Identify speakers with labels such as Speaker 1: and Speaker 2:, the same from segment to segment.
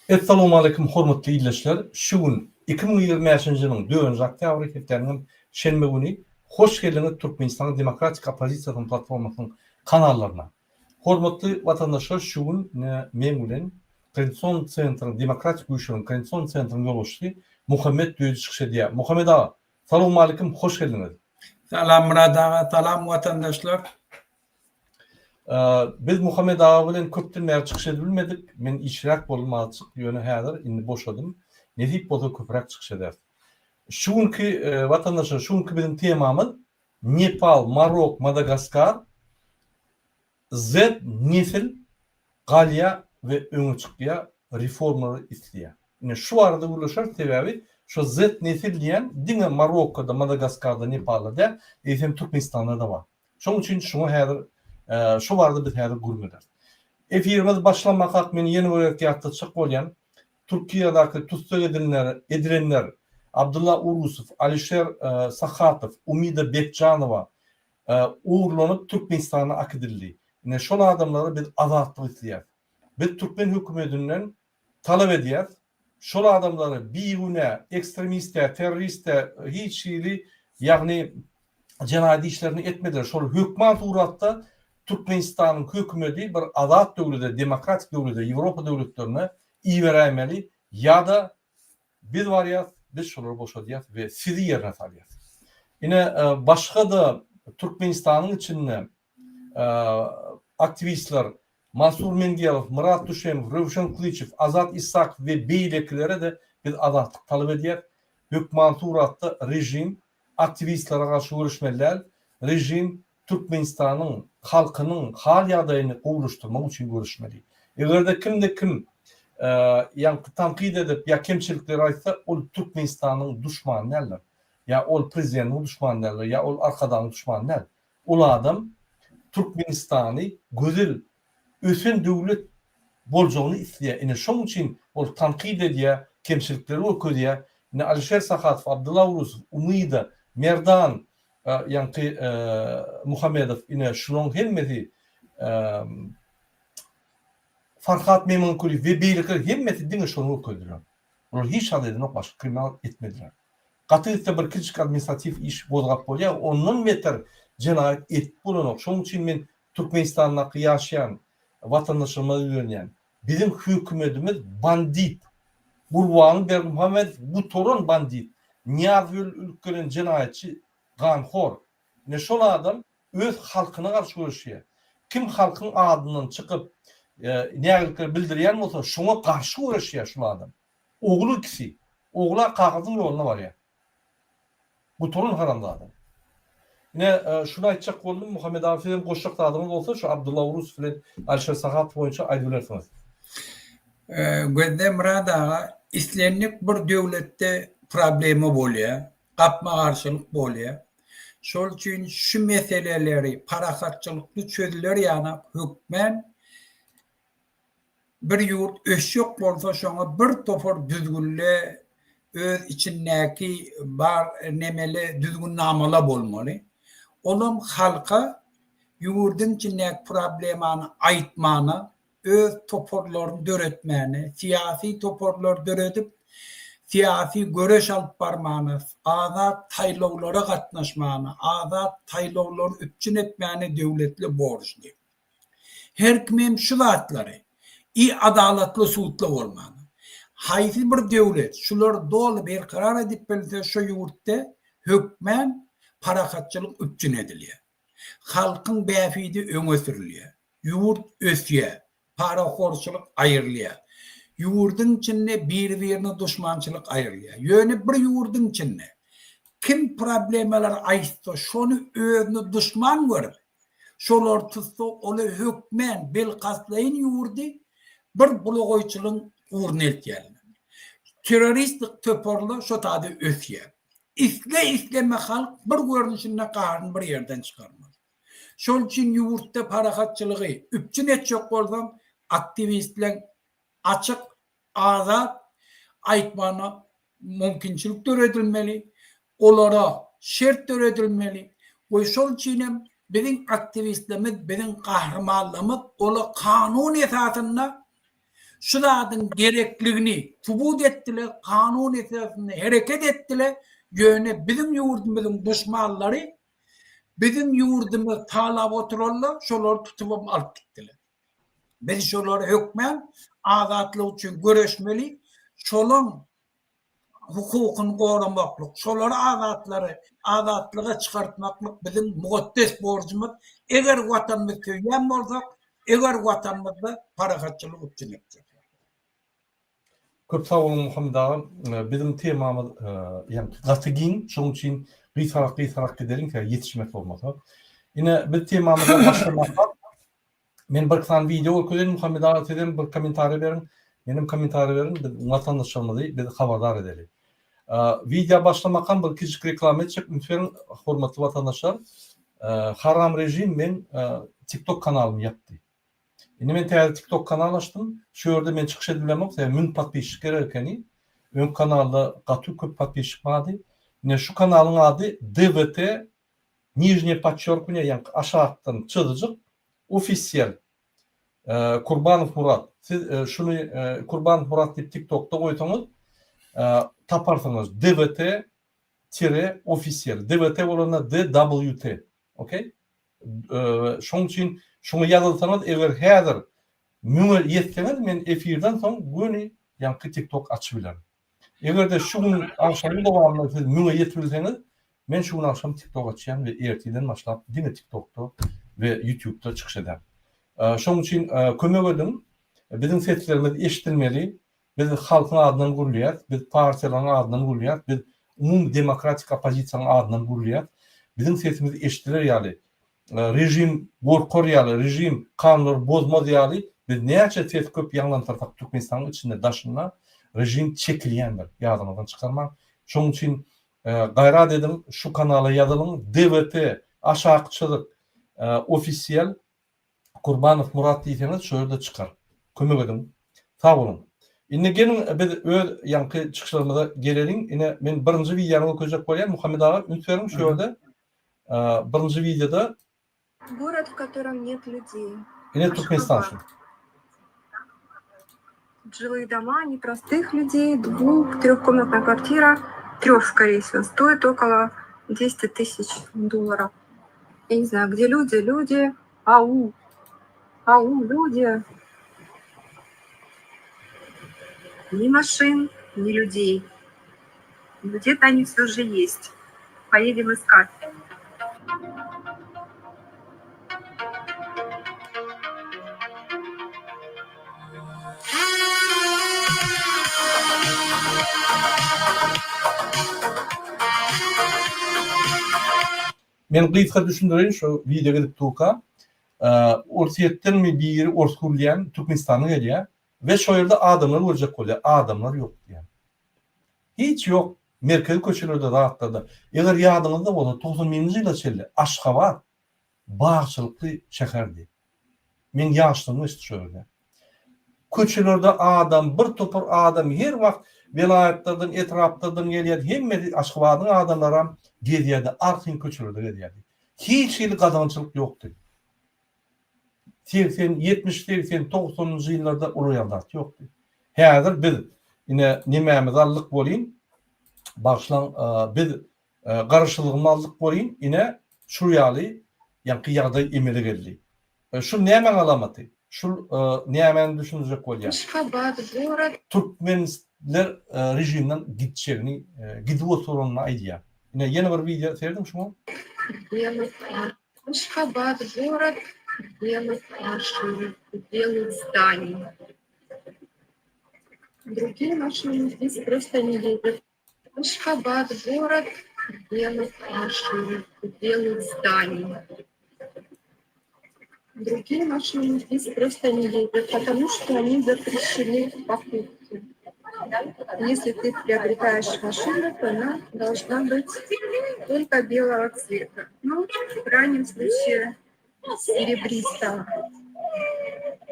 Speaker 1: Essalowmaleýkim hormatly ildeşler! Şu gün 2025-nji ýylyň dördünji oktýabry hepdäniňem şenbe güni hoş geldiňiz Türkmenistanyň Demokratik oppozisiýasynyň platformasynyň kanallaryna. Hormatly watandaşlar şu gün ine meň bilen Konstitusion sentryň Demokratik güýçleriň Konstitusion sentryň ýolbaşçysy Muhammet Düýeji çykyş edýär. Muhammet aga salowmaleýkim hoş geldiňiz.
Speaker 2: Salam Myrat aga salam watandaşlar.
Speaker 1: Biz Muhammet aga bilen köpden bäri çykyş edip bilmedik. Men işräk boldum azajyk, ýöne häzir indi boşadym. Nesip bolsa köpräk çykyş ederis. Şu günki watandaşlar, şu günki biziň temamyz Nepal, Marok, Madagaskar, Z nesil galýar we öňe çykýar, reformalary isleýär. Ine şu barada gürleşeris, sebäbi şu Z nesil diýen diňe Marokkoda, Madagaskarda, Nepalda däl, eýsem Türkmenistanda-da bar. Şonuň üçin şuňa häzir şu barada biz häzir gürrüň ederis. Efirimiz başlamakak men ýene bir gezek ýatlatjak bolýan, Türkiýedäki tussag edilenler edilenler Abdylla Urusow, Alişer Sahatow, Umida Bekjanowa ogurlanyp Türkmenistana akidildi. Ine şol adamlara biz azatlyk isleýäris. Biz türkmen hökümedinden talap edýäris, şol adamlary bigünä, ekstremist-ä, terrorist-ä hiç hili, ýagny jenaýat işlerini etmediler. Şol hökman suratda Türkmenistanyň hökümedi bir azat döwlete, demokratik döwlete, Ýewropa döwletlerine iberäýmeli ýa-da biz barýas, biz şolary boşadýas we sizi ýerine salýas. Ine, başga-da Türkmenistanyň içinde aktiwistler Mansur Mengelow, Myrat Düşemow, Röwşen Klyçew, Azat Isakow we beýlekilere-de biz azatlyk talap edýäris. Hökman suratda režim aktiwistlere garşy göreşmeli däl. Režim Türkmenistanyň halkynyň hal-ýagdaýyny gowulaşdyrmak üçin göreşmeli. Eger-de kimde-kim ýaňky tankyt edip ýa kemçilikleri aýtsa, ol Türkmenistanyň duşmany däldir. Ýa ol prezidentiň duşmany däldir, ýa ol Arkadagyň duşmany däl. Ol adam Türkmenistany gözel, ösen döwlet boljagyny isleýär. Ine şoň üçin ol tankyt edýär, kemçilikleri görkezýär. Ine Alişer Sahatow, Abdylla Urusow, Umyda, Merdan ýaňky Muhammedow ine şulaň hemmesi Farhat Meýmankulyýew we beýlekiler hemmesi diňe şony görkezdiler. Olar hiç zat edenok başga kriminal etmediler. Gaty gitse bir kiçijik administratiw iş gozgap bolýar, ondan beter jenaýat edip bolanok. Şonuň üçin men Türkmenistandaky ýaşaýan watandaşlaryma ýüzlenýän. Biziň hökümetimiz bandit. Gurbanguly Berdimuhamedow gutaran bandit. Nyýazow ölüp gelen jenaýatçy, ganhor. Ine şol adam öz halkyna garşy göreşýär. Kim halkyň adyndan çykyp nägilikler bildirýän bolsa şoňa garşy göreşýär şul adam. Ogly ikisi. Ogla kakasynyň ýoluna barýar. Gutaran haramzada. Ine şuny aýtjak boldum Muhammet aga sizem goşjak zadyňyz bolsa şu Abdylla Urusow bilen Alişer Sahatow boýunça aýdybilersiňiz.
Speaker 2: Gözde Myrat aga islendik bir döwletde problema bolýar, gapma-garşylyk bolýar. Şol üçin şu meseleleri parahatçylykly çözüler ýanak hökmän Bir ýurt ösjek bolsa şoňa bir topar düzgünle öz içindäki bar nemeli düzgünnamala bolmaly. Olam halka ýurduň içindäki problemany aýtmana, öz toparlaryny döretmäne, syýasy toparlar döredip syýasy göreş alyp barmana, azat saýlawlara gatnaşmana, azat saýlawlary üpjün etmäne döwletli borçly. Her kim hem şu zatlary i adalatly sudla bolmany. Haýsy bir döwlet şulary doly berkarar edip bilse şo ýurtda hökmän parahatçylyk üpjün edilýär. Halkyň bähbidi öňe sürülýär. Ýurt ösýär. Parahorçylyk aýrylýar. Ýurduň içinde biri-birine duşmançylyk aýrylýar. Ýöne bir ýurduň içinde kim problemalary aýtsa şony özüne duşman görüp Şolar tutsa ola hökmän bilkastlaýyn ýurdy bir bulagaýçylygyň ugruna eltýärler. Terroristik toparlar şo taýda ösýär. Isle-isleme halk bir görnüşinde garyny bir ýerden çykarmaly. Şol üçin ýurtda parahatçylygy üpjün etjek bolsaň aktiwistleň açyk azat aýtmagyna mümkinçilik döredilmeli, olara şert döredilmeli we şol üçin hem biziň aktiwistlerimiz, biziň gahrymanlarymyz olar kanun esasynda Şu zadyň gerekligini subut etdiler, kanun esasynda hereket etdiler, ýöne biziň ýurdumyzyň duşmanlary biziň ýurdumyzy talap oturanlar şolary tutubam alyp gitdiler. Biz şolary hökmän azatlyk üçin göreşmeli, şolaň hukukyny goramaklyk, şolary azatlary azatlyga çykartmaklyk biziň mukaddes borjumyz, eger Watanymyzy söýýän bolsak, eger Watanymyzda parahatçylyk üpjün etjek bolsak.
Speaker 1: Köp sag boluň Muhammet aga. Biziň temamyz ýaňky gaty giň, şonuň üçin gysgarak gysgarak gideliň, sebäbi ýetişmek bolmasa. Ine biz temamyza başlamakak Men bir sany wideo görkezeýin Muhammet aga sizem bir kommentariý beriň menem kommentariý berin biz watandaşlarymyzy biz habardar edeli. Wideo başlamakam bir kiçijik reklama etjek üns beriň hormatly watandaşlar Haram rejim meň tiktok kanalymy ýapdy. Indi men täze tiktok kanal açdym şu ýerde men çykyş edip bilemok sebäbi 1000 podpisçik gerek ekeni. Öňki kanalda gaty köp podpisçik bardy. Ine şu kanalyň ady DWT Nižnýe podçerknýe ýaňky aşakdan çyzyjyk ofisial Kurbanow Murat siz şuny Kurbanow Murat diýip tiktokda goýsaňyz taparsyňyz DWT tire ofisial DWT bolanda DWT ok şoň üçin şuňa ýazylsaňyz eger häzir müňe ýetseňiz men efirden soň göni ýaňky tiktok açyp bilerin. Eger-de şu gün agşamyň dowamynda siz müňe ýetibilseňiz, men şu gün agşam TikTok açýan we ertirden başlap diňe TikTokda we YouTube'da çykyş ederin. Şonuň üçin kömek ediň. Biziň seslerimiz eşidilmeli. Biz halkyň adyndan gürleýäris, biz partiýalaryň adyndan gürleýäris, biz umumy demokratik oppozisiýanyň adyndan gürleýäris. Biziň sesimiz eşidiler ýaly, Režim gorkar ýaly, režim kanunlary bozmaz ýaly biz näçe ses köp ýaňlantyrsak Türkmenistanyň içinde daşynda režim çekilýändir ýadyňyzdan çykarmaň. Şonuň üçin gaýrat ediň şu kanala ýazylyň DWT aşaky çyzyk ofisial Kurbanow Murat diýseňiz şo ýerde çykar. Kömek ediň. Sag boluň. Indi geliň biz öz ýaňky çykyşlarymyza geleliň. Ine men birinji wideony görkezjek bolýan Muhammet aga üns beriň şu ýerde Birinji wideoda
Speaker 3: Город, в котором нет людей.
Speaker 1: Ine Türkmenistan şu.
Speaker 3: Жилые дома непростых людей, двух, трехкомнатная квартира, трех, скорее всего, стоит около 200 тысяч долларов. Я не знаю, где люди, люди, ау, ау, люди. Ни машин, ни людей. Где-то они все же есть. Поедем искать.
Speaker 1: Men gysga düşündireýin şu wideo gidip durka. Orsýetdenmi biri ors gürleýän Türkmenistana gelýär we şo ýerde adamlar görjek bolýar, adamlar ýok diýýär. Hiç ýok merkezi köçelerde zatlarda. Eger ýadyňyzda bolsa 91-nji ýyla çenli Aşgabat bagçylykly şäherdi. Meň ýaşlygym geçdi şo ýerde. Köçelerde adam, bir topar adam her wagt welaýatlardan, etraplardan gelýärdi. Hemmesi Aşgabadyň adamlaram gezýärdi, arkaýyn köçelerde gezýärdi. Hiç hili gadagançylyk ýokdy. 80, 70, 80, 90-njy ýyllarda uly ýaly zat ýokdy. Häzir biz ine nemämizi aldyk welin, bagyşlaň, biz Garaşsyzlygymyzy aldyk welin, ine şu ýaly ýaňky ýagdaý emele geldi. Şu nämäň alamaty? Şul nämäni düşündirjek bolýar?
Speaker 3: Aşgabat gorod.
Speaker 1: Türkmenler režimden gitjegini, gidip oturanyny aýdýar. Ine ýene bir wideo serediň şuňa.
Speaker 3: Белых Aşgabat gorod белых машин, белых зданий. Другие машины здесь просто не ездят. Aşgabat gorod белых машин, белых зданий. Другие машины здесь просто не ездят, потому что они запрещены в покупке. Если ты приобретаешь машину, то она должна быть только белого цвета. Ну, в крайнем случае, серебристого.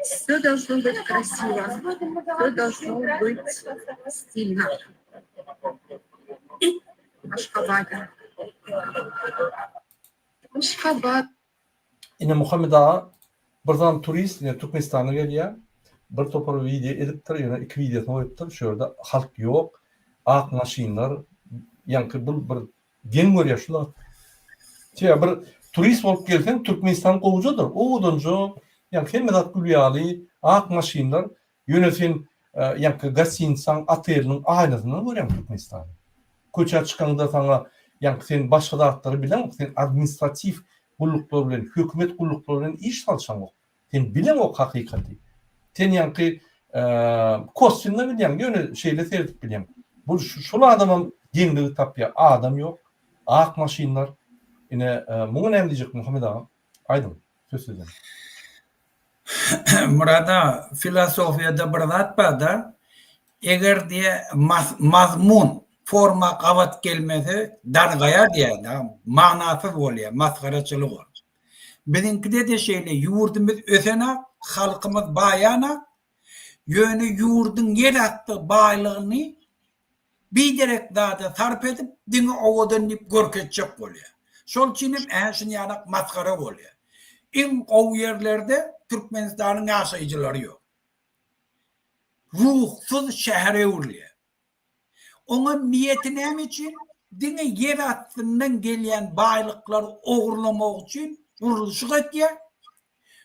Speaker 3: Все должно быть красиво, все должно быть стильно. Aşgabatda. Aşgabat.
Speaker 1: Ine Muhammet aga bir sany turist ine Türkmenistana gelýär. Bir topar wideo edipdir, ýöne iki wideosyny goýupdyr. Şu ýerde halk ýok, ak maşynlar, ýaňky bul bir geň görýär şu zat. Sebäbi bir turist bolup gelseň Türkmenistan gowujadyr, owadanja, ýaňky hemme zat gül ýaly, ak maşynlar. Ýöne sen ýaňky gostinitsaň, oteliniň aýnasyndan görýäň Türkmenistany. Köçä çykaňda saňa ýaňky sen başga zatlary bileňok, sen administratiw gulluklar bilen, hökümet gulluklary bilen iş salşaňok. Sen bileňok hakykaty. Sen ýaňky koswinno bilýäň, ýöne şeýle seredip bilýäň. Bu şol adamam geňligi tapýar, adam ýok, ak maşynlar. Ine, muňa näme diýjek Muhammet agam? Aýdyň, söz sizden.
Speaker 2: Myrat aga, filosofiýada bir zat bar-da, eger diýe mazmun forma gabat gelmese dargaýar diýýär-de, manysyz bolýar, masgaraçylyk ol. Biziňkide-de şeýle, ýurdumyz ösenak, halkymyz baýanak, ýöne ýurduň ýerasty baýlygyny biderek zada sarp edip, diňe owadan diýip görkezjek bolýar. Şol üçinem ä şuny ýalak masgara bolýar. Iň gowy ýerlerde Türkmenistanyň ýaşaýjylary ýok. Ruhsuz şähere öwrülýär. Oňa niýeti näme üçin? Diňe ýer astyndan gelýän baýlyklary ogurlamak üçin gurluşyk etýär.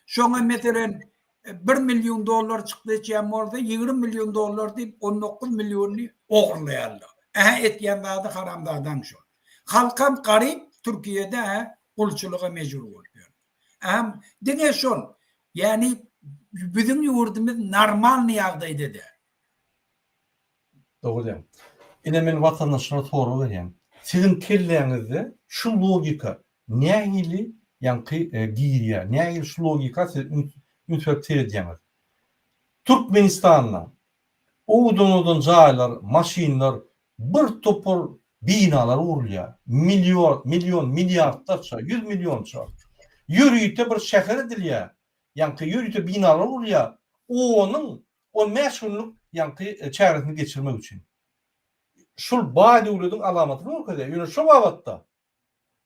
Speaker 2: Şoňa meselem bir million dollar çykdy etýän bolsa, 20 million dollar diýip 19 millionyny ogurlaýarlar. Ähä etýän zady haramzadaň şol. Halkam garyp Türkiýede ähä gulçulyga mejbur bolup ýör. Ähä diňe şol. Ýagny biziň ýurdumyz normalny ýagdaýda däl.
Speaker 1: Dogry diýýäň. Ine men watandaşlara sorag berýän. Siziň kelläňizde şu logika nähili ýaňky girýär? Nähili şu logika siz üns berip seredýäňiz? Türkmenistanda owadan-owadan jaýlar, maşynlar, bir topar binalar gurulýar. Million, million, milliardlarça, ýüz millionça. Ýörite bir şäher edilýär. Ýaňky ýörite binalar gurulýar. Onuň 15 günlük ýaňky çäresini geçirmek üçin. Şul baý döwlediň alamatyny görkezýär. Ýöne şo babatda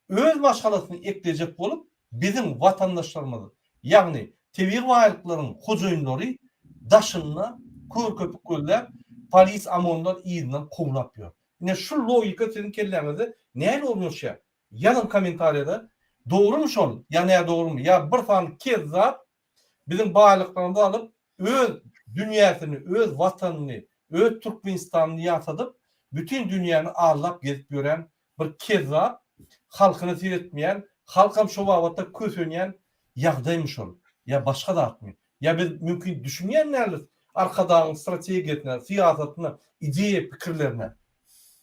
Speaker 1: öz maşgalasyny eklejek bolup biziň watandaşlarymyz, ýagny tebigy baýlyklaryň hojaýynlary daşynda kör köpük gözläp, polis OMON-lar yzyndan kowlap ýör. Ine şu logika siziň kelläňizde nähili ornaşýar? Ýazyň kommentariýada dogrymy şol ýa nädogrymy ýa bir sany kezzap biziň baýlyklarymyzy alyp öz dünýäsini öz watanyny öz Türkmenistanyny ýasadyp bütin dünýäni aldap gezip ýören bir kezzap halkyna seretmeýän halkam şo babatda kösenýän ýagdaýmy şol ýa başga zatmy ýa biz mümkin düşünýän däldiris Arkadagyň strategiýasyna syýasatyna ideýa pikirlerine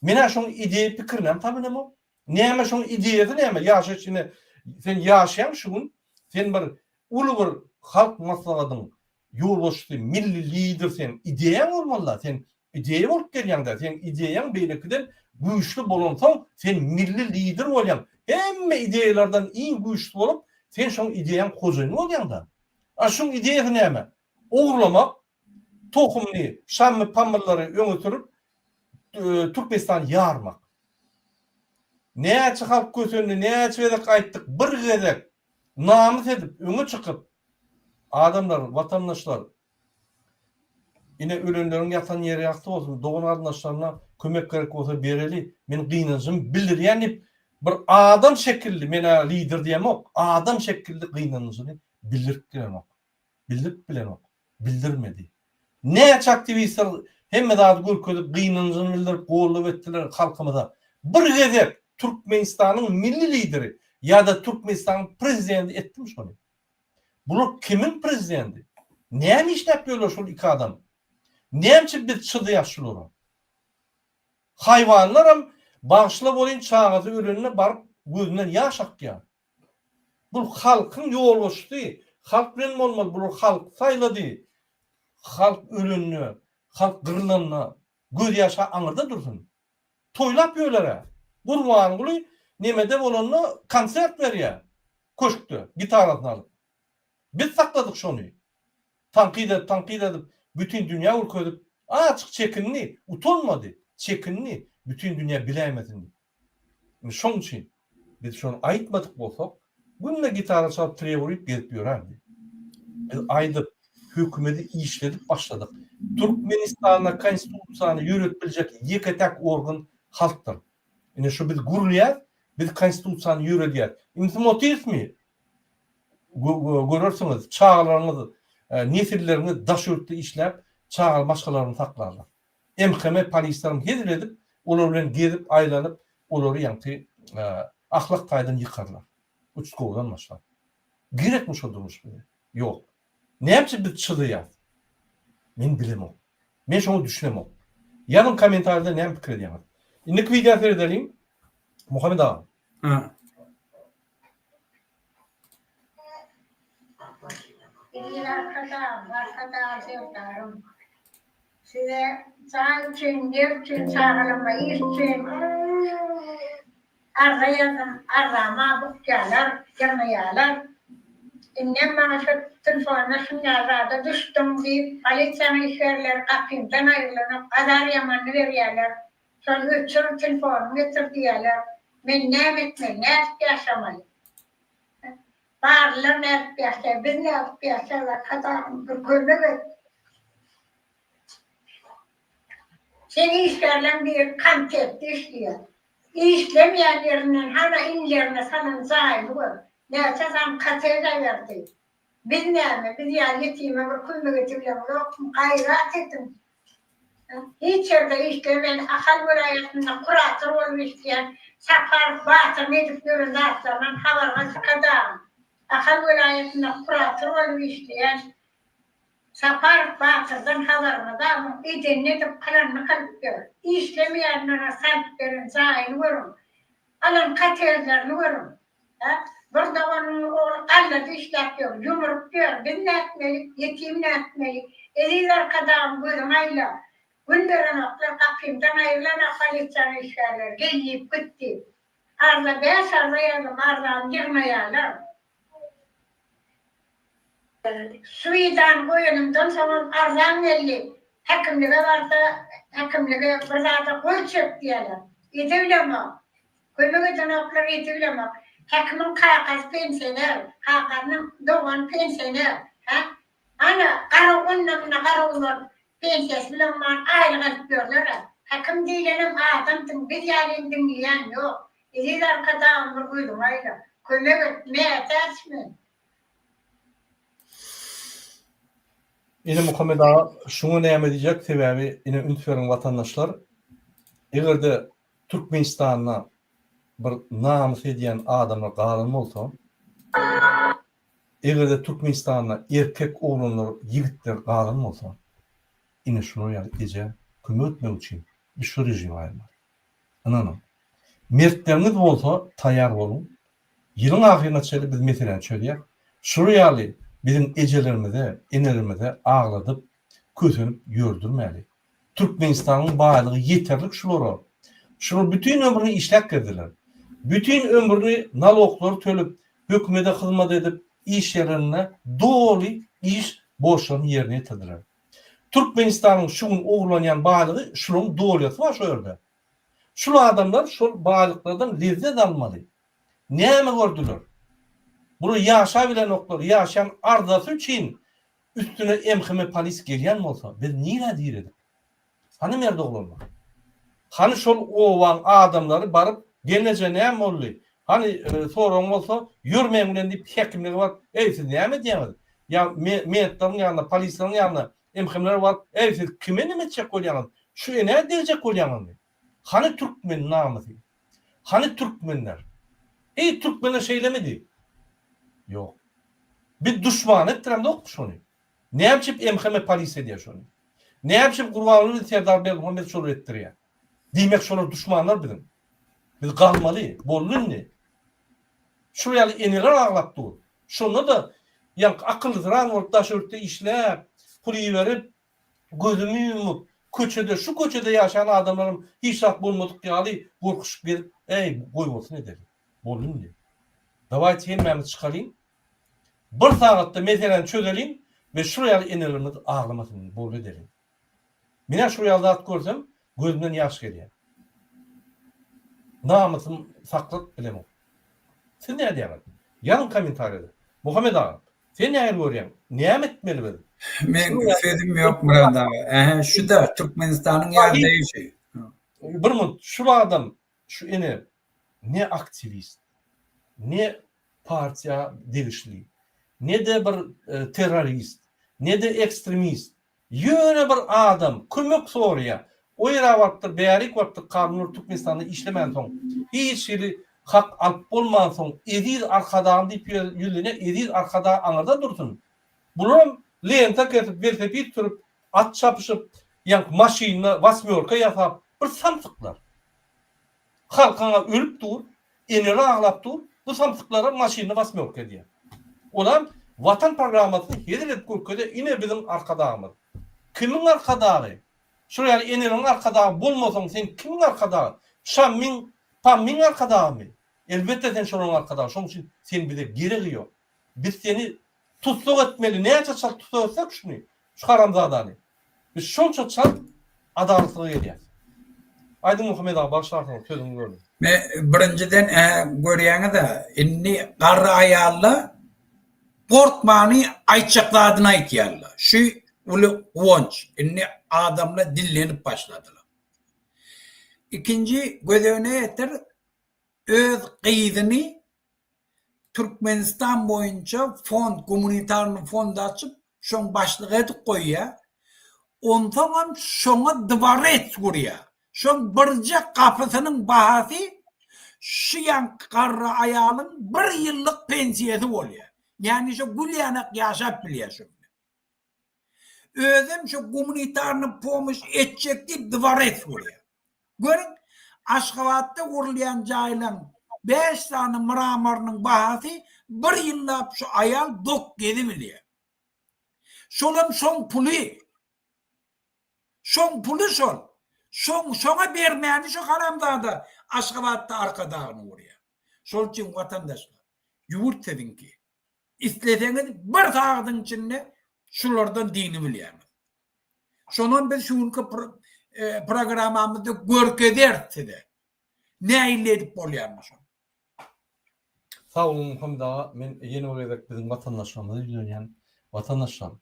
Speaker 1: menä şoň ideýa pikirinem tabilemok Näme şoň ideýasy näme ýaşaýyş ine sen ýaşaýaň şu gün sen bir uly bir halk maslahatyň ýolbaşçysy milli lider sen ideýaň bolmalyda sen ideýa bolup gelýäňdä seň ideýaň beýlekiden güýçli bolansoň sen milli lider bolýaň hemme ideýalardan iň güýçlisi bolup sen şoň ideýaň hojaýyny bolýaňda a şuň ideýasy näme ogurlamak tohumyny şammy pamyllary öňe sürüp Türkmenistany ýarmak. Näçe halk kösendi, näçe gezek aýtdyk, bir gezek namys edip öňe çykyp, adamlar, watandaşlar, ine ölenleriň ýatan ýeri ýagty bolsun, dogan-garyndaşlaryna kömek gerek bolsa bereli, men gynanjymy bildirýän diýip, bir adam şekilli, men-ä lider diýemok, adam şekilli gynanjyny bildirip bilenok. Bildirip bilenok. Bildirmedi. Näçe aktiwistler hemme zady görkezip, gynanjyny bildirip, goldaw etdiler halkymyza. Bir gezek Türkmenistanyň milli lideri ýa-da Türkmenistanyň prezidenti etdimi şony? Bular kimiň prezidenti? Näme işläp ýörler şol iki adam? Näme üçin biz çyzýas şulara? Haýwanlaram bagyşla bolyn çagasy ölende baryp gözünden ýaş akýar. Bul halkyň ýolbaşçysy, halk bilen bolmaly, bular halk saýlady. Halk ölende, halk gyrylanda göz ýaşa aňyrda dursun. Toýlap ýörler-ä. Gurbanguly nemede bolanda konsert berýär köşkde gitarasyny alyp. Biz sakladyk şony. Tankyt edip, tankyt edip, bütin dünýä görkezip, açyk çekindi, utanmady, çekindi, bütin dünýä biläýmesin diýip. Indi şoň üçin biz şony aýtmadyk bolsak, günde gitara çalyp treý uryp gezip ýörerdi. Biz aýdyp, hökümeti işledip başladyk. Türkmenistanda konstitusiýany ýöredip biljek ýeke-täk organ halkdyr. Ine şu biz gürleýäs, biz konstitusiýany ýöredýäs. Indi siz otyrysmy? Görersiňiz, çagalaryňyz, nesilleriňiz daş ýurtda işläp, çaga maşgalalaryny saklarlar. MHM polisleriň hezil edip, olar bilen gezip, aýlanyp, olary ýaňky ahlak taýdan ýykarlar. Uçkowdan başlap. Gerekmi şo durmuş bize? Ýok. Näme üçin biz çyzaýas? Men bilemok. Men şoňa düşünemok. Ýazyň kommentariýada näme pikir edýäňiz. Indiki wideo seredeliň. Muhammet aga.
Speaker 2: Ha.
Speaker 4: Eziz Arkadagym, Arkadag Serdarym! Size jaý üçin, ýer üçin, çagalama iş üçin arza ýazdym. Arzama bukýarlar, ýygnaýarlar. Indem maňa şo telefonda şunday zada düşdüň diýip, polisiýanyň işgärleri gapymdan aýrylanok, azar ýamanyny berýärler. Şony öçür, telefonyňy getir diýýärler. Men näme etmeli, nädip ýaşamaly? Barlylar nädip ýaşaýar, biz nädip ýaşaýarys, Arkadagym bir kömek et. Seň işgärleň biri komitetde işleýär. Işlemeýän ýerinden hana inlerine salan jaýyny gör. Näçe sany kotej aýyrdy. Biz näme, biz ýaly ýetime bir kömek edibileňzokmy, gaýrat ediň. Hiç ýerde işlemän Ahal welaýatynda kurator bolup işleýän Saparow Batyryň edip ýören zatlaryndan habaryňyz çykadagyn. Ahal welaýatynda kurator bolup işleýän Saparow Batyrdan habaryňyz bar, muň edenini edip kylanyny kylyp ýör. Işlemeýänlere salyp beren jaýyny görüň. Alan kotejlerini görüň. Hä? Bir doganyň ogly gallada işläp ýör, ýumuryp ýör. Biz nätmeli? Ýetim nätmeli? Eziz Arkadagym gözüňi aýla. Gün berenoklar, gapymdan aýrylanok polisiýanyň işgärleri. Gel diýip, git diýip. Arza bäş arza ýazdym, arzamy ýygnaýarlar. Şwidany goýanymdan soňam arzam geldi. Häkimlige barsa, häkimlige bir zada gol çek diýýärler. Edebilemok. Kömek edenoklar edebilemok. Häkimiň kakasy pensioner, kakasynyň dogany pensioner. Hä? Ana, gara onda-munda garawullar pensiýasy bilen bar, aýlyk alyp ýörler-ä. Häkim diýlenem adamsyň, biz ýalyny diňleýän ýok. Eziz Arkadagym bir gözüňi aýla. Kömek et, mätäç men.
Speaker 1: Ine Muhammet aga şuňa näme diýjek sebäbi ine üns beriň watandaşlar egerde Türkmenistanda bir namys edýän adamlar galan bolsa egerde Türkmenistanda erkek oglanlar ýigitler galan bolsa ine şular ýaly ejä kömek etmek üçin biz şu režimi aýyrmaly. Ynanyň. Mertleriňiz bolsa taýýar boluň. Ýylyň ahyryna çenli biz meseläni çözýäs. Şular ýaly biziň ejelerimize, enelerimize agladyp, kösenip ýördürmäli. Türkmenistanyň baýlygy ýeterlik şulara. Şular bütin ömrüni işläp gezdiler. Bütin ömrüni naloglary tölüp, hökümede hyzmat edip, iş ýerlerinde doly iş borçlaryny ýerine ýetirdiler. Türkmenistanyň şu gün ogurlanýan baýlygy şularyň dolýasy bar şo ýerde. Şul adamlar şol baýlyklardan lezzet almaly. Näme gördüler? Bular ýaşabilenoklar, ýaşaýan arzasy üçin üstüne MHM polis gelýän bolsa, biz nirä diredik? Hany merd oglanlar? Hany şol obaň adamlary baryp gelneje näme boldy? Hany soragyň bolsa ýör meň bilen diýip häkimlige baryp eý siz näme edýäňiz? Ýa mentleriň ýanyna polisleriň ýanyna MHM-lere baryp eý siz kime neme etjek bolýaňyz? Şu enä degjek bolýaňyzmy? Hany türkmen namysy? Hany türkmenler? Eý türkmenler şeýlemidi? Ýok. Biz duşman etdiremzokmy şony? Näme üçin MHM polisiýa edýär şony? Näme üçin Gurbanguly Serdar Berdimuhamedow şolary etdirýär? Diýmek şolar duşmanlar biziň. Biz galmaly, boldy indi. Şul ýaly eneler aglap dur. Şonda-da ýaňky akyllysyran bolup daş ýurtda işläp, pul iberip, gözüni ýumup, köçede, şu köçede ýaşaýan adamlaram hiç zat bolmadyk ýaly gorkuşyp gezip, äý, goýbolsun edeli. Boldy indi. Dawaýte hemmämiz çykalyň. Bir sagatda meseläni çözeliň we şul ýaly enelerimiz aglamasyn indi boldy edeliň. Menä şul ýaly zat görsem gözümden ýaş gelýär. Namysym saklap bilemok. Siz nädýäňiz? Ýazyň kommentariýada. Muhammet aga, sen nähili görýäň? Näme etmeli biz?
Speaker 2: Men sözüm ýok Myrat aga. Ähä şu-da Türkmenistanyň ýagdaýy şu.
Speaker 1: Bir minut, şul adam, şu ene ne aktiwist, ne partiýa degişli, ne-de bir terrorist, ne-de ekstremist. Ýöne bir adam kömek soraýar. O ýere barypdyr, bärik barypdyr, kanunlar Türkmenistanda işlemänsoň, hiç hili hak alyp bolmansoň, eziz Arkadagym diýip ýüzlenýär, eziz Arkadag aňyrda dursun. Bularam lenta kesip, welosiped sürüp, at çapyşyp, ýaňky maşynda wasmýorka ýasap, bir samsyklar. Halk aňa ölüp dur, eneler aglap dur, bu samsyklara maşynda wasmýorka edýär. Olam Watan programmasyny hezil edip görkezýär, ine biziň Arkadagymyz. Kimiň Arkadagy? Şol ýaly eneleriň Arkadagy bolmasaň sen kimiň Arkadagy? Şammyň, Pammyň Arkadagymy? Elbetde sen şolaryň Arkadagy, şonuň üçin sen bize geregi ýok. Biz seni tussag etmeli, näçe çalt tussag etsek şuny, şu haramzadany. Biz şonça çalt adalatlyga gelýäs. Aýdyň Muhammet aga bagyşlarsyňyz sözüňi böldüm.
Speaker 2: Me birinjiden ä görýäňiz-ä indi garry aýalla gorkmany aýtjak zadyny aýtýarlar. Şu uly guwanç. Indi adamlar dillenip başladylar. Ikinji göz öňüne getir öz gyzyny Türkmenistan boýunça fond, gumanitarny fond açyp, şoň başlygy edip goýýar. Onsoňam şoňa dworec gurýar. Şoň birje gapysynyň bahasy şu ýaňky garry aýalyň bir ýyllyk pensiýasy bolýar. Ýagny şo gül ýanak ýaşap bilýär şo bilen. Özem şu gumanitarny pomoş etjek diýip dworec gurýar. Görüň, Aşgabatda gurulýan jaýlaň bäş sany mramarynyň bahasy bir ýyllap şu aýal dok gezibilýär. Şolam şoň puly. Şoň puly şol. Şoň şoňa bermäni şu haramzada Aşgabatda Arkadagyny gurýar. Şol üçin watandaşlar, ýurt siziňki. Isleseňiz bir sagadyň içinde şulardan dini bilýäňiz. Şonam biz şu günki programmamyzda görkezeris size. Nähili edip bolýanyny şony.
Speaker 1: Sag boluň Muhammet aga, men ýene bir gezek biziň watandaşlarymyza ýüzlenýän, watandaşlar,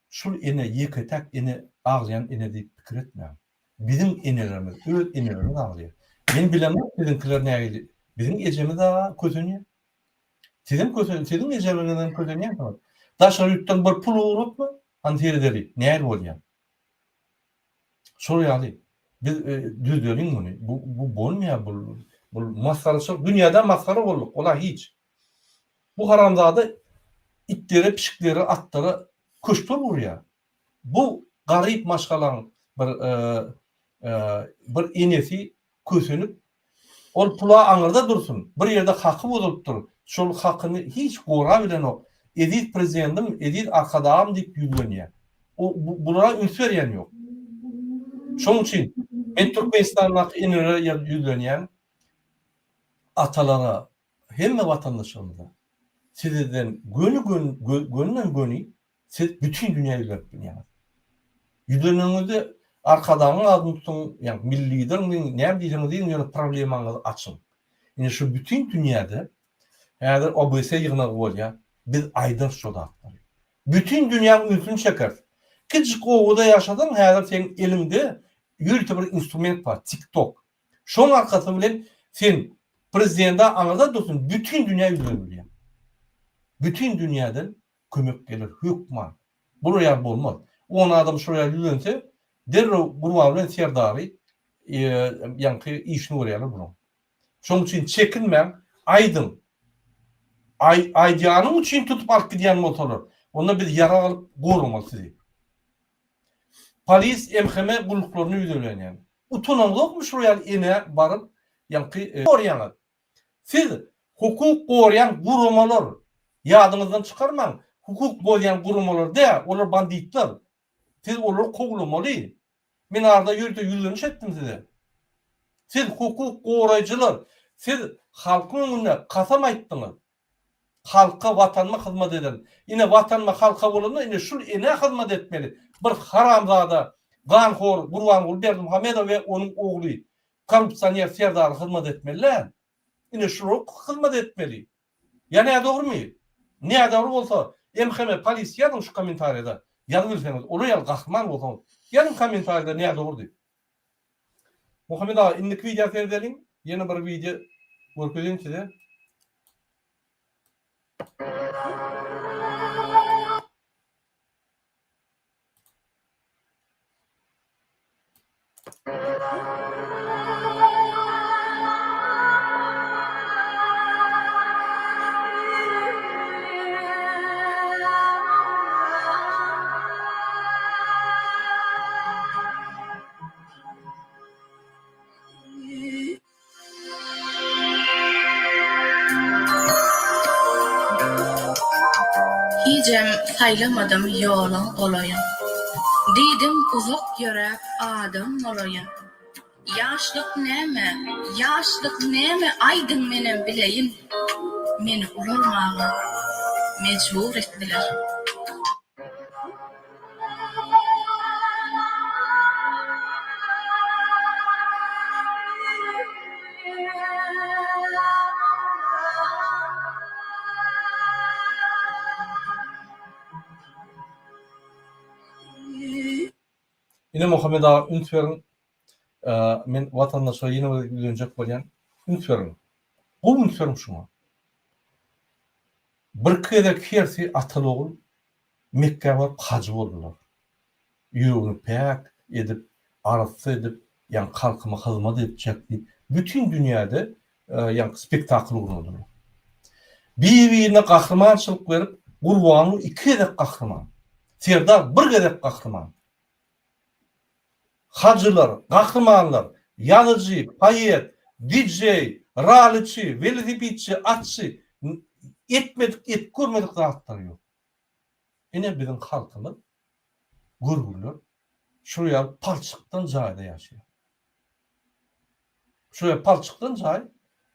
Speaker 1: şul ene ýeke-täk ene aglaýan ene diýip pikir etmäň. Biziň enelerimiz, öz enelerimiz aglaýar. Men bilemok siziňkiler nähili, biziň ejemiz aga kösenýär. Sizem kösen, siziň ejeleriňizem kösenýänsiňiz. Daşary ýurtdan bir pul ugratma, hany seredeli, nähili bolýar. Şol ýaly biz düzeliň muny. Bu bu bolmaýar bu bu masgaraçylyk dünýäde masgara bolduk, ola hiç. Bu haramzada itlere, pişiklere, atlara köşkler gurýar. Bu garyp maşgalaň bir bir enesi kösenip, ol pula aňyrda dursun, bir ýerde haky bozulypdyr, şol hakyny hiç gorabilenok, eziz prezidendim, eziz arkadagym diýip ýüzlenýär. O bulara üns berýän ýok. Şonuň üçin men Türkmenistandaky enelere ýüzlenýän, atalara, hemme watandaşlarymyza sizden göni göni göni Siz bütin dünýä ýüzlenip bilýäňiz. Ýüzleneniňizde Arkadagyň adyny tutuň, ýagny Milli Lideriň diýiň, näme diýseňiz diýiň, ýöne problemaňyzy açyň. Ine şu bütin dünýäde häzir OBS ýygnagy bolýar, biz aýdarys şo zatlary. Bütin dünýäň ünsüni çekeris. Kiçijik obada ýaşasaň häzir seň eliňde ýörite bir instrument bar, TikTok. Şoň arkasy bilen sen prezidende aňyrda dursun, bütin dünýä ýüzlenip bilýäň. Bütin dünýäden kömek geler hökman. Bular ýaly bolmaz. On adam şular ýaly ýüzlense, derrew Gurban bilen Serdary ýaňky işini görýärler bulaň. Şonuň üçin çekinmäň, aýdyň. Aý, aýdýanyň üçin tutup alyp gidýän bolsalar, onda biz ýarag alyp goramaly sizi. Polis, MHM gulluklaryna ýüzlenýän. Utanaňzokmy şular ýaly enä baryp ýaňky gorýaňyz? Siz hukuk gorýan guramalar, ýadyňyzdan çykarmaň, hukuk bozýan guramalar däl, olar banditler. Siz olary kowlamaly. Men arada ýörite ýüzleniş etdim size. Siz hukuk goraýjylar, siz halkyň öňünde kasam aýtdyňyz. Halka, watanyma hyzmat ederin. Ine watanyma, halka bolanda ine şul enä hyzmat etmeli. Bir haramzada, ganhor Gurbanguly Berdimuhamedow we onuň ogly korrupsioner Serdara hyzmat etmeli däl. Ine şulara hyzmat etmeli. Ýa nädogrymy? Nädogry bolsa MHM polisiýa ýazyň şu kommentariýada. Ýazybilseňiz, olar ýaly gahryman bolsaňyz, ýazyň kommentariýada nädogry diýip. Muhammet aga, indiki wideo seredeliň. Ýene bir wideo görkezeýin size.
Speaker 5: Hijem saýlamadym ýoluň golaýyn. Diýdim uzak ýöräp adam bolaýyn. Ýaşlyk näme, ýaşlyk näme aýdyň menem bileýin. Meni ulalmaga mejbur etdiler.
Speaker 1: Ine Muhammet aga üns beriň. Men watandaşlara ýene bir ýüzlenjek bolýan. Üns beriň. Gowy üns beriň şuňa. Birki gezek hersi ataly-ogul Mekgä baryp hajy boldular. Ýüregini päk edip, arassa edip, ýaňky halkyma hyzmat etjek diýip, bütin dünýäde ýaňky spektakl gurnadylar. Bir-birine gahrymançylyk berip, Gurbanguly iki gezek gahryman, Serdar bir gezek gahryman. Hajylar, gahrymanlar, ýazyjy, poet, DJ, ralliçi, welosipedçi, atçy, etmedik, edip görmedik zatlary ýok. Ine biziň halkymyz görgüliler şul ýaly palçykdan jaýda ýaşaýar. Şul ýaly palçykdan jaý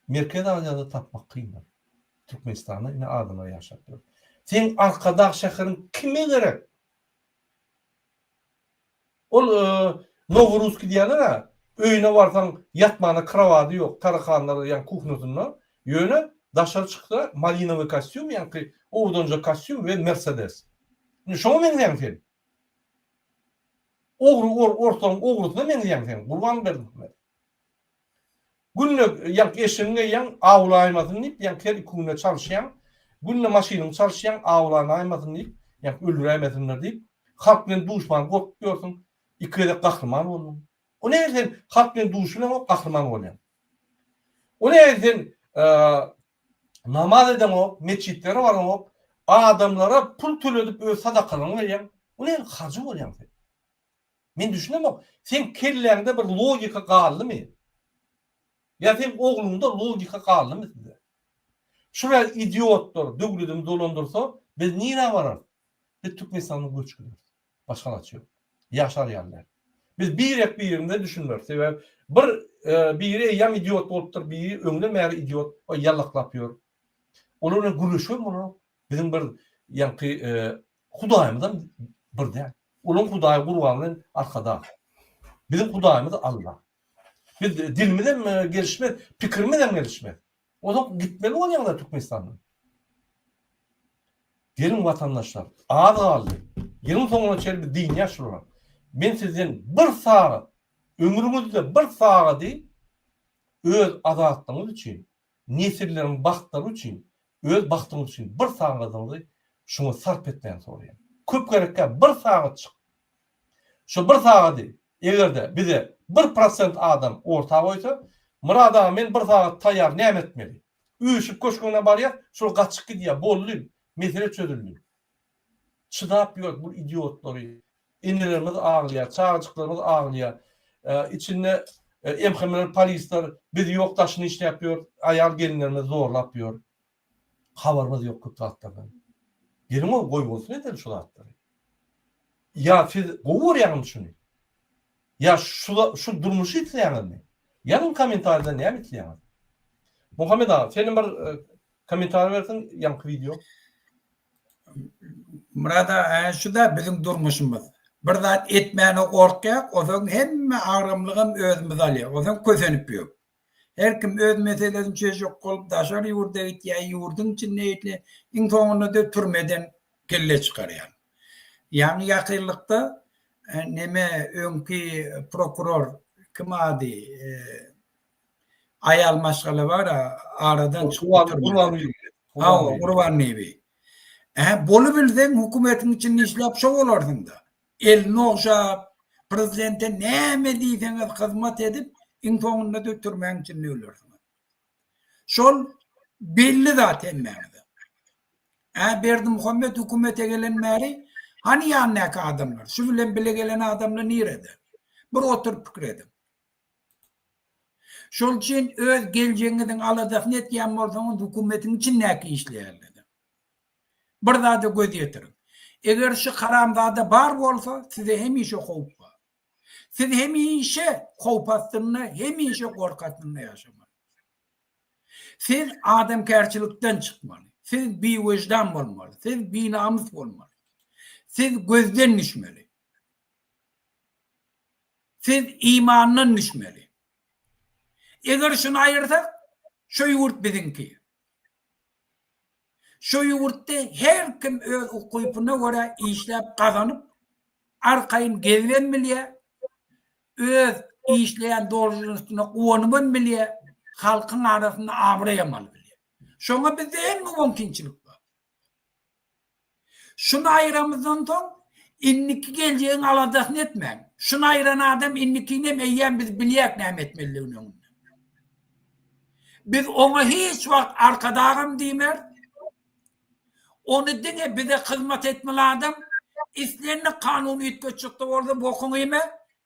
Speaker 1: Merkezi Aziýada tapmak kyndyr. Türkmenistanda ine adamlar ýaşap ýör. Seň Arkadag şäheriň kime gerek? Ol Noworuski diýýärler-ä, öýüne barsaň ýatmana krowady ýok, tarakanlar ýaňky kuhnasynda, ýöne daşary çyksa malinowy kostýum, ýaňky owadanja kostýum we Mersedes. Indi şoňa meňzeýäň sen. Ogry orslaryň ogrusyna meňzeýäň sen, Gurban Berdimuhamedow. Günde ýaňky eşigiňi geýýäň, awlaýmasyn diýip, ýaňky her iki günde çalyşýaň. Günde maşynyňy çalyşýaň, awlanaýmasyn diýip, ýaňky öldüräýmesinler diýip. Halk bilen duşman gorkup ýörsüň. Iki gezek gahryman bolduň. O nähili sen halk bilen duşubileňok gahryman bolýaň. O nähili sen namaz edeňok, metjitlere baraňok, adamlara pul töledip öz sadakalaryňy berýäň. O nähili hajy bolýaň sen? Men düşünemok, seň kelläňde bir logika galdymy? Ýa seň ogluňda logika galdymy sizde? Şular idiotlar döwledimi dolandyrsa biz nirä bararys? Biz Türkmenistandan göçüp gideris. Başga alaç ýok. Ýaşar ýaly däl. Biz birek birimize düşünmeris. Sebäbi bir biri eýýäm idiot bolupdyr, biri öňden bäri idiot, ýallaklap ýör. Olar bilen gürleşibem bolanok. Biziň bir ýaňky Hudaýymyzam bir däl. Olaň Hudaýy Gurban bilen Arkadag. Biziň Hudaýymyz Alla. Biz dilimizem gelişmez, pikirimizem gelişmez. Onsoň gitmeli bolýaňlar Türkmenistandan. Geliň watandaşlar, az galdy. Ýylyň soňuna çenli biz dynýas şulara. Men sizden bir sagat, ömrüňizde bir sagady öz azatlygyňyz üçin, nesilleriň bagtlary üçin, öz bagtyňyz üçin bir sagadyňyzy şuňa sarp etmäni soraýan. Köp gerekkä bir sagatjyk. Şu bir sagady eger-de bize bir prosent adam orta goýsa, Myrat aga men bir sagat taýýar näme etmeli? Üýşüp köşgüne barýas, şol gaçyp gidýär, boldy, mesele çözüldi. Çydap ýör bu idiotlary. Enelerimiz aglaýar, çagajyklarymyz aglaýar. Içinde MHM-ler, polisler biz ýok daşyny işläp ýör, aýal gelinlerimizi zorlap ýör. Habarymyz ýok köp zatlardan. Geliň-ow goýbolsun edeli şu zatlary. Ýa siz gowy görýäňizmi şuny? Ýa şu şu durmuşy isleýäňizmi? Ýazyň kommentariýada näme isleýäňiz? Muhammet aga, senem bir kommentariý berseň ýaňky wideo.
Speaker 2: Myrat aga, şu-da biziň durmuşymyz. Bir zat etmäne gorkýak, onsoň hemme agramlygam özümiz alýak. Onsoň kösenip ýörüs. Her kim öz meselesini çözjek bolup daşary ýurda gitýär, ýurduň içinde gitýär, iň soňunda-da türmeden kelle çykarýar. Ýaňy ýakynlykda neme öňki prokuror kim ady aýal maşgala bar-a aradan çykdy türmeden. Hawa, Gurbanbibi. Hä, bolubilseň hökümetiň içinde işläp şo bolarsyň-da. Elini ogşap, prezidente näme diýseňiz hyzmat edip, iň soňunda-da türmäň içinde ölersiňiz. Şol belli zat hemmäňize. Ä Berdimuhamet hökümete gelen bäri hany ýanyndaky adamlar, şu bilen bile gelen adamlar nirede? Bir oturyp pikir ediň. Şol üçin öz geljegiňiziň aladasyny etýän bolsaňyz hökümetiň içindäki işleýänlere. Bir zada göz ýetiriň. Eger şu haramzada bar bolsa size hemişe howp bar. Siz hemişe howp astynda, hemişe gorky astynda ýaşamaly. Siz adamkärçilikden çykmaly. Siz biwejdan bolmaly. Siz binamys bolmaly. Siz gözden düşmeli. Siz imandan düşmeli. Eger şuny aýyrsak, şu ýurt biziňki. Şu ýurtda her kim öz ukypyna görä işläp gazanyp, arkaýyn gezibem bilýär, öz işleýän dolžnostuna guwanybam bilýär, halkyň arasynda abraýam alyp bilýär. Şoňa bizde hemme mümkinçilik bar. Şuny aýramyzdan soň indiki geljegiň aladasyny etmäň. Şuny aýran adam indikinem eýýäm biz bilýäk näme etmelidigini öňünden. Biz oňa hiç wagt arkadagam diýmeris. Ony diňe bize hyzmat etmeli adam, islendik kanun üýtgetjekde bolsa bokuňy iýme,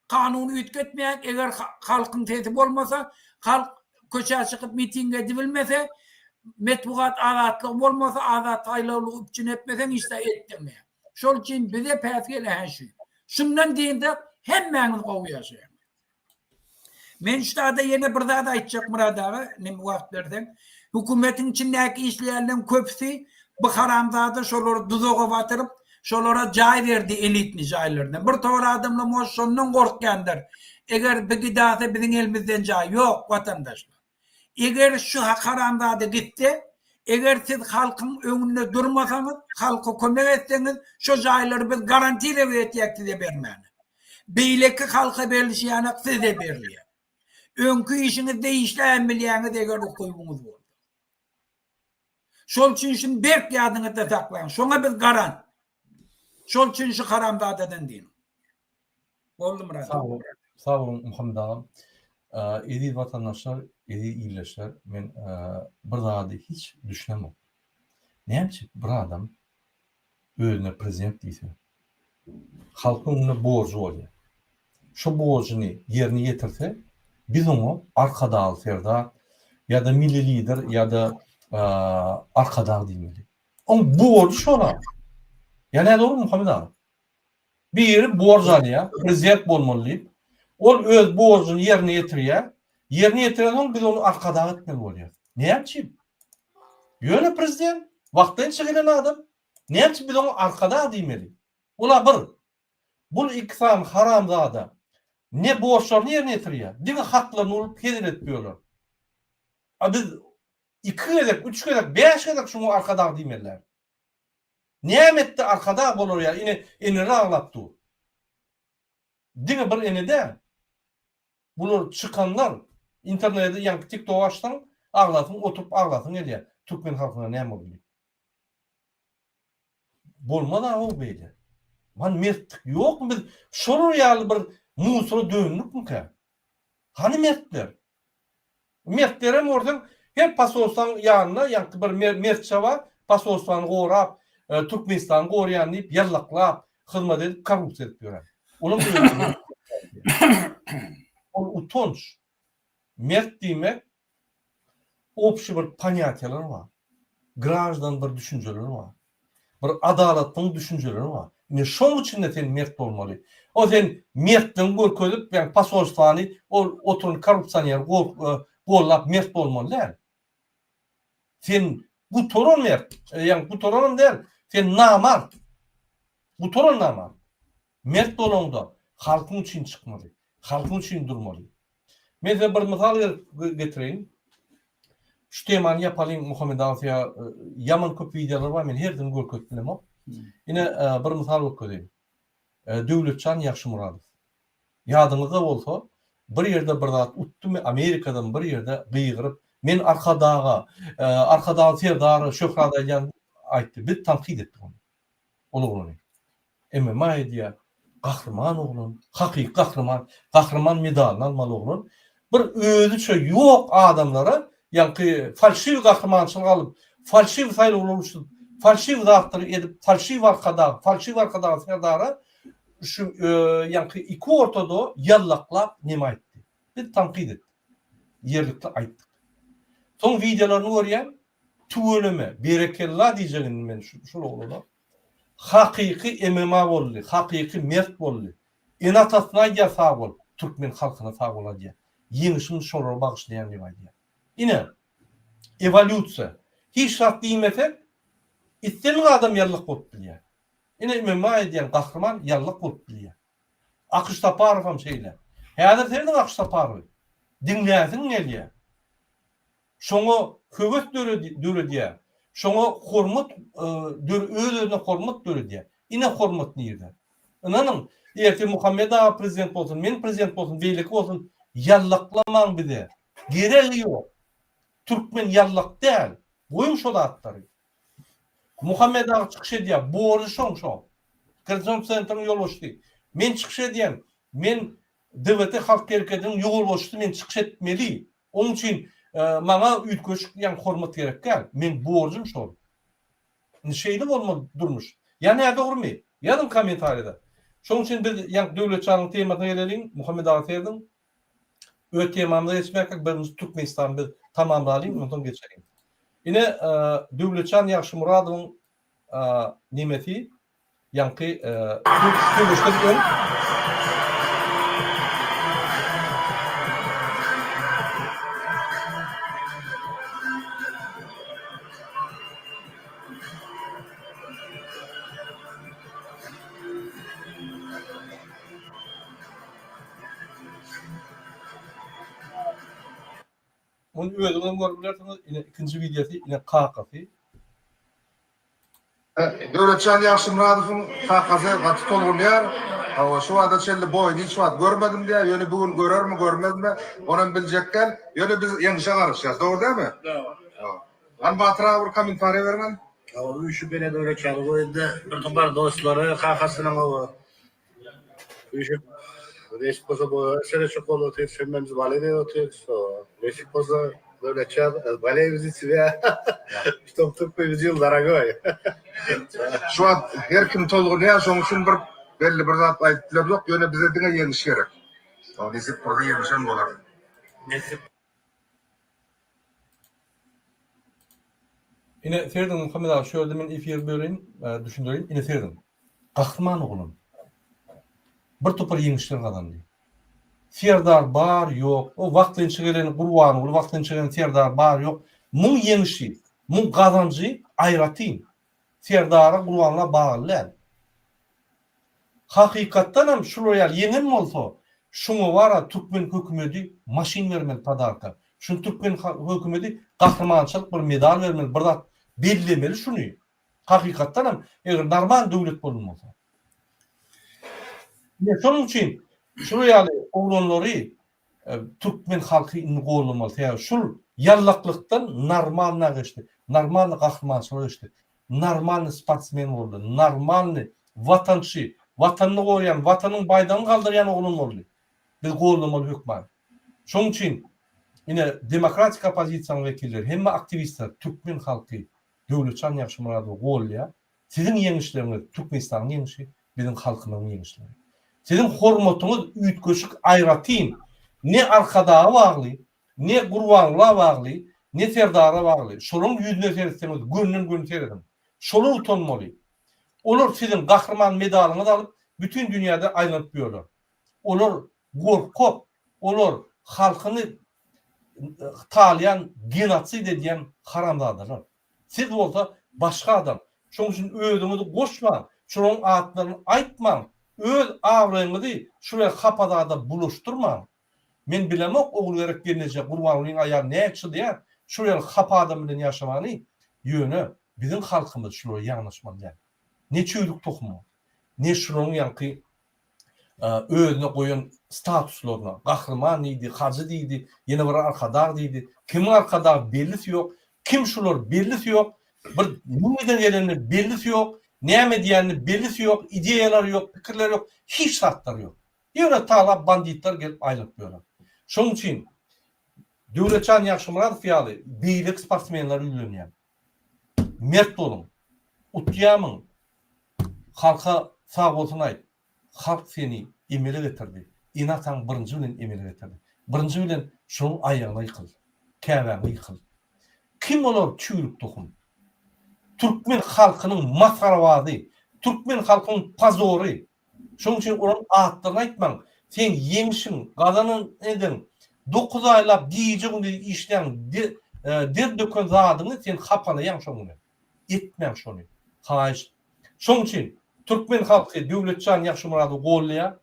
Speaker 2: Kanuny üýtgetmeýän, eger halkyň sesi bolmasa, halk köçä çykyp miting edibilmese, metbugat azatlygy bolmasa, azat saýlawlygy üpjün etmeseň hiç zat etdirmeýär. Şol üçin bize päsgel ähä şu. Şundan dynsak hemmäňiz gowy ýaşaýaňyz. Men şu zada ýene bir zat aýtjak Myrat aga, neme wagt berseň. Hökümetiň içindäki işleýänleriň köpüsi bu haramzada şolary duzaga batyryp, şolara jaý berdi elitni jaýlaryndan. Bir topar adamlar может şondan gorkýandyr. Eger bi gidase biziň elimizden jaý ýok watandaşlar. Eger şu haramzada gitse, eger siz halkyň öňünde durmasaňyz, halka kömek etseňiz, şo jaýlary biz garantirowat etýäk size bermäne. Beýleki halka berilişi ýanak size berilýär. Öňki işiňizde işläbem bilýäňiz eger ukybyňyz bolsa. Şol üçin şuny berk ýadyňyzda saklaň. Şoňa biz garant. Şol üçin şu haramzadadan dynyň. Boldy Myrat.
Speaker 1: Sag boluň. Sag boluň Muhammet agam. Eziz watandaşlar, eziz ildeşler, men bir zady hiç düşünemok. Näme üçin bir adam özüne prezident diýse, halkyň öňünde borjy bolýar. Şo borjuny ýerine ýetirse, biz oňa Arkadagly Serdar ýa-da Milli Lider ýa-da Arkadag diýmeli. Oň borjy şol-a. Ýa nädogry Muhammet aga? Biri borç alýar, prezident bolmaly diýip. Ol öz borjuny ýerine ýetirýär. Ýerine ýetirensoň biz ony arkadag etmeli bolýarys. Näme üçin? Ýöne prezident wagtlaýynça gelen adam. Näme üçin biz oňa arkadag diýmeli? Ol-a bir. Bul iki sany haramzada ne borçlaryny ýerine ýetirýär, diňe haklaryny urup hezil edip ýörler. A biz iki gezek, üç gezek, bäş gezek şuňa arkadag diýmeliler. Näme etdi arkadag bolar ýaly ine eneler aglap dur. Diňe bir ene däl. Bular çykanlar internede ýaňky tiktok açsaň aglasyň oturyp aglasyň gelýär türkmen halkyna näme boldy diýip. Bolmaz aw beýle. Man mertlik ýokmy biz şolar ýaly bir musora döndükmikä? Hany mertler? Mertlerem görseň, her posolstwaň ýanynda ýaňky bir mertçe bar, posolstwany gorap, Türkmenistany goraýan diýip ýallaklap, hyzmat edip, korrupsiýa edip ýören. Olam özüni Ol utanç. Mert diýmek obşi bir ponýatiýalar bar. Graždan bir düşünjeler bar. Bir adalatlyň düşünjeleri bar. Ine şoň içinde sen mert bolmaly. O sen mertligiňi görkezip, ýagny posolstwany ol oturan korrupsioneri gollap mert bolmaly däl. Sen gutaran mert, ýagny gutaranam däl, sen namart. Gutaran namart. Mert bolaňda halkyň üçin çykmaly, halkyň üçin durmaly. Men size bir mysal getireýin. Şu temany ýapalyň Muhammet aga ýaman köp wideolar bar men hersini görkezip bilemok. Ine bir mysal görkezeýin. Döwletjan Ýagşymyradow. Ýadyňyzda bolsa, bir ýerde bir zat utdymy, Amerikadan bir ýerde gygyryp, Men Arkadaga, Arkadag Serdara şöhrat aýdýan aýtdy. Biz tankyt etdik ony. Ol oglany. MMA edýär. Gahryman oglan. Hakyky gahryman. Gahryman medalyny almaly oglan. Bir özüçe ýok adamlara ýaňky falşiw gahrymançylyk alyp, falşiw saýlawlar uçup, falşiw zatlary edip, falşiw Arkadag, falşiw Arkadag Serdara şu ýaňky iki ortada ýallaklap neme aýtdy. Biz tankyt etdik. Ýerlikli aýtdyk. Soň wideolaryny görýän, tüweleme, berekella diýjek indi men şul oglana. Hakyky MMA boldy, hakyky mert boldy. Ene-atasyna aýdýar sag bol, türkmen halkyna sag bol aýdýar. Ýeňişimi şolara bagyşlaýan diýip aýdýar. Ine, ewolýusiýa. Hiç zat diýmesek, islendik adam ýallyk bolup bilýär. Ine MMA edýän gahryman ýallyk bolup bilýär. Akyş Saparowam şeýle. Häzir serediň Akyş Saparowy. Diňläsiň gelýär. Şoňa höwes döredýär. Şoňa hormat öz-özüne hormat döredýär. Ine hormat nirde. Ynanyň, ertir Muhammet aga prezident bolsun, men prezident bolsun, beýleki bolsun, ýallaklamaň bize. Geregi ýok. Türkmen ýallak däl. Goýuň şo zatlary. Muhammet aga çykyş edýär. Borjy şoň şo. Koordinasion sentriň ýolbaşçysy. Men çykyş edýän. Men DWT halk hereketiniň ýolbaşçysy men çykyş etmeli. Oň üçin maňa üýtgeşik ýa hormat gerek däl. Meň borjum şol. Indi şeýle bolmaly durmuş. Ýa nädogrymy? Ýazyň kommentariýada. Şoň üçin biz ýa Döwletjanyň temasyna geleliň. Muhammet aga serediň. Öz temamyza geçmärkäk birinji Türkmenistany biz tamamlalyň, onsoň geçeliň. Ine, Döwletjan Ýagşymyradowyň nemesi, ýaňky söweşden öň Muny özüňizem görüp bilersiňiz. Ine ikinji wideosy, ine kakasy.
Speaker 6: Döwletjan Ýagşymyradowyň kakasy gaty tolgunýar. Hawa, şu wagta çenli boýuny hiç wagt görmedim diýýär. Ýöne bu gün görermi, görmezmi, onam biljek däl. Ýöne biz ýeňşe garaşýarys. Dogry dälmi?
Speaker 7: Dogry.
Speaker 6: Hany Batyr aga bir kommentariýa beriň hany.
Speaker 7: Hawa, üýşüp ene Döwletjany goýunda bir topar dostlary kakasynyň hawa Üýşüp, nesip bolsa bu sene çok bolup otyrys, hemmemiz bale edip otyrys. Nesip bolsa Döwletjan, bolеем za тебя, чтоб ты победил, дорогой.
Speaker 6: Şu wagt her kim tolgunýar, şonuň üçin bir belli bir zat aýdyp bilemzok, ýöne bize diňe ýeňiş gerek. Nesip bolsa ýeňişem bolar.
Speaker 7: Nesip.
Speaker 1: Ine serediň Muhammet aga şu ýerde men efiri böleýin, düşündireýin. Ine serediň. Gahryman oglan. Bir topar ýeňişler gazandy. Serdar bar ýok, o wagtynça gelen Gurbanguly wagtynça gelen Serdar bar ýok. Muň ýeňişi, muň gazanjy aýratyn. Serdara Gurbangula bagly däl. Hakykatdan hem şular ýaly ýeňen bolsa, şuňa bara türkmen hökümedi maşyn bermeli podarka. Şuny türkmen hökümedi gahrymançylyk bir medal bermeli, bir zat bellemeli şuny. Hakykatdan hem eger normal döwlet bolan bolsa. Ine şonuň üçin şular ýaly oglanlary türkmen halky indi gollamaly. Sebäbi şul ýallaklykdan normalna geçdi. Normalny gahrymançylyga geçdi. Normalny sportsmen boldy. Normalny watançy, watanyny goraýan, watanyň baýdagyny galdyrýan oglan boldy. Biz gollamaly hökman. Şonuň üçin ine demokratik oppozisiýanyň wekilleri, hemme aktiwistler, türkmen halky Döwletjan Ýagşymyradowy gollaýar. Siziň ýeňişleriňiz Türkmenistanyň ýeňşi, biziň halkymyzyň ýeňişleri. Siziň hormatyňyz üýtgeşik aýratyn ne Arkadaga bagly, ne Gurbangula bagly, ne Serdara bagly. Şolaryň ýüzüne seretseňiz gönden-göni serediň. Şolar utanmaly. Olar siziň gahryman medalyňyzy alyp bütin dünýäde aýlanyp ýörler. Olar gorkak, olar halkyny talaýan, genosid edýän haramzadalar. Siz bolsa başga adam. Şonuň üçin özüňizi goşmaň, şolaryň atlaryny aýtmaň, öz abraýyňyzy şular hapa zada bulaşdyrmaň. Men bilemok Ogulgerek gelneje Gurbangulyň aýaly nädip çydaýar şular ýaly hapa adam bilen ýaşamany, ýöne biziň halkymyz şulara ýanaşmaly däl. Ne çüwdük tohumy, ne şularyň ýaňky. özüne goýan statuslaryna, gahryman diýdi, hajy diýdi, ýene bir arkadag diýdi. Kimiň arkadagy bellisi ýok, kim şular bellisi ýok, bir nireden gelenini bellisi ýok, näme edýänini bellisi ýok, ideýalary ýok, pikirleri ýok, hiç zatlary ýok. Ýöne talap banditler gelip aýlanyp ýörer. Şonuň üçin Döwletjan Ýagşymyradow ýaly beýleki sportsmenlere ýüzlenýän. Mert boluň. Utýamyň? Halka sag bolsun aýt. Halk seni emele getirdi. Ene-ataň birinji bilen emele getirdi. Birinji bilen şonuň aýagyna ýykyl. Käbäňe ýykyl. Kim olar çüýrük tohum? Türkmen halkynyň masgarabazy, türkmen halkynyň pazory. Şonuň üçin olaryň atlaryny aýtmaň. Seň ýeňşiň, gazanan eden, dokuz aýlap gije-gündiz işlän, der döken zadyňy sen hapalaýaň şoň bilen. Etmäň şony. Haýyşt. Şoň üçin türkmen halky Döwletjan Ýagşymyradowy gollaýar.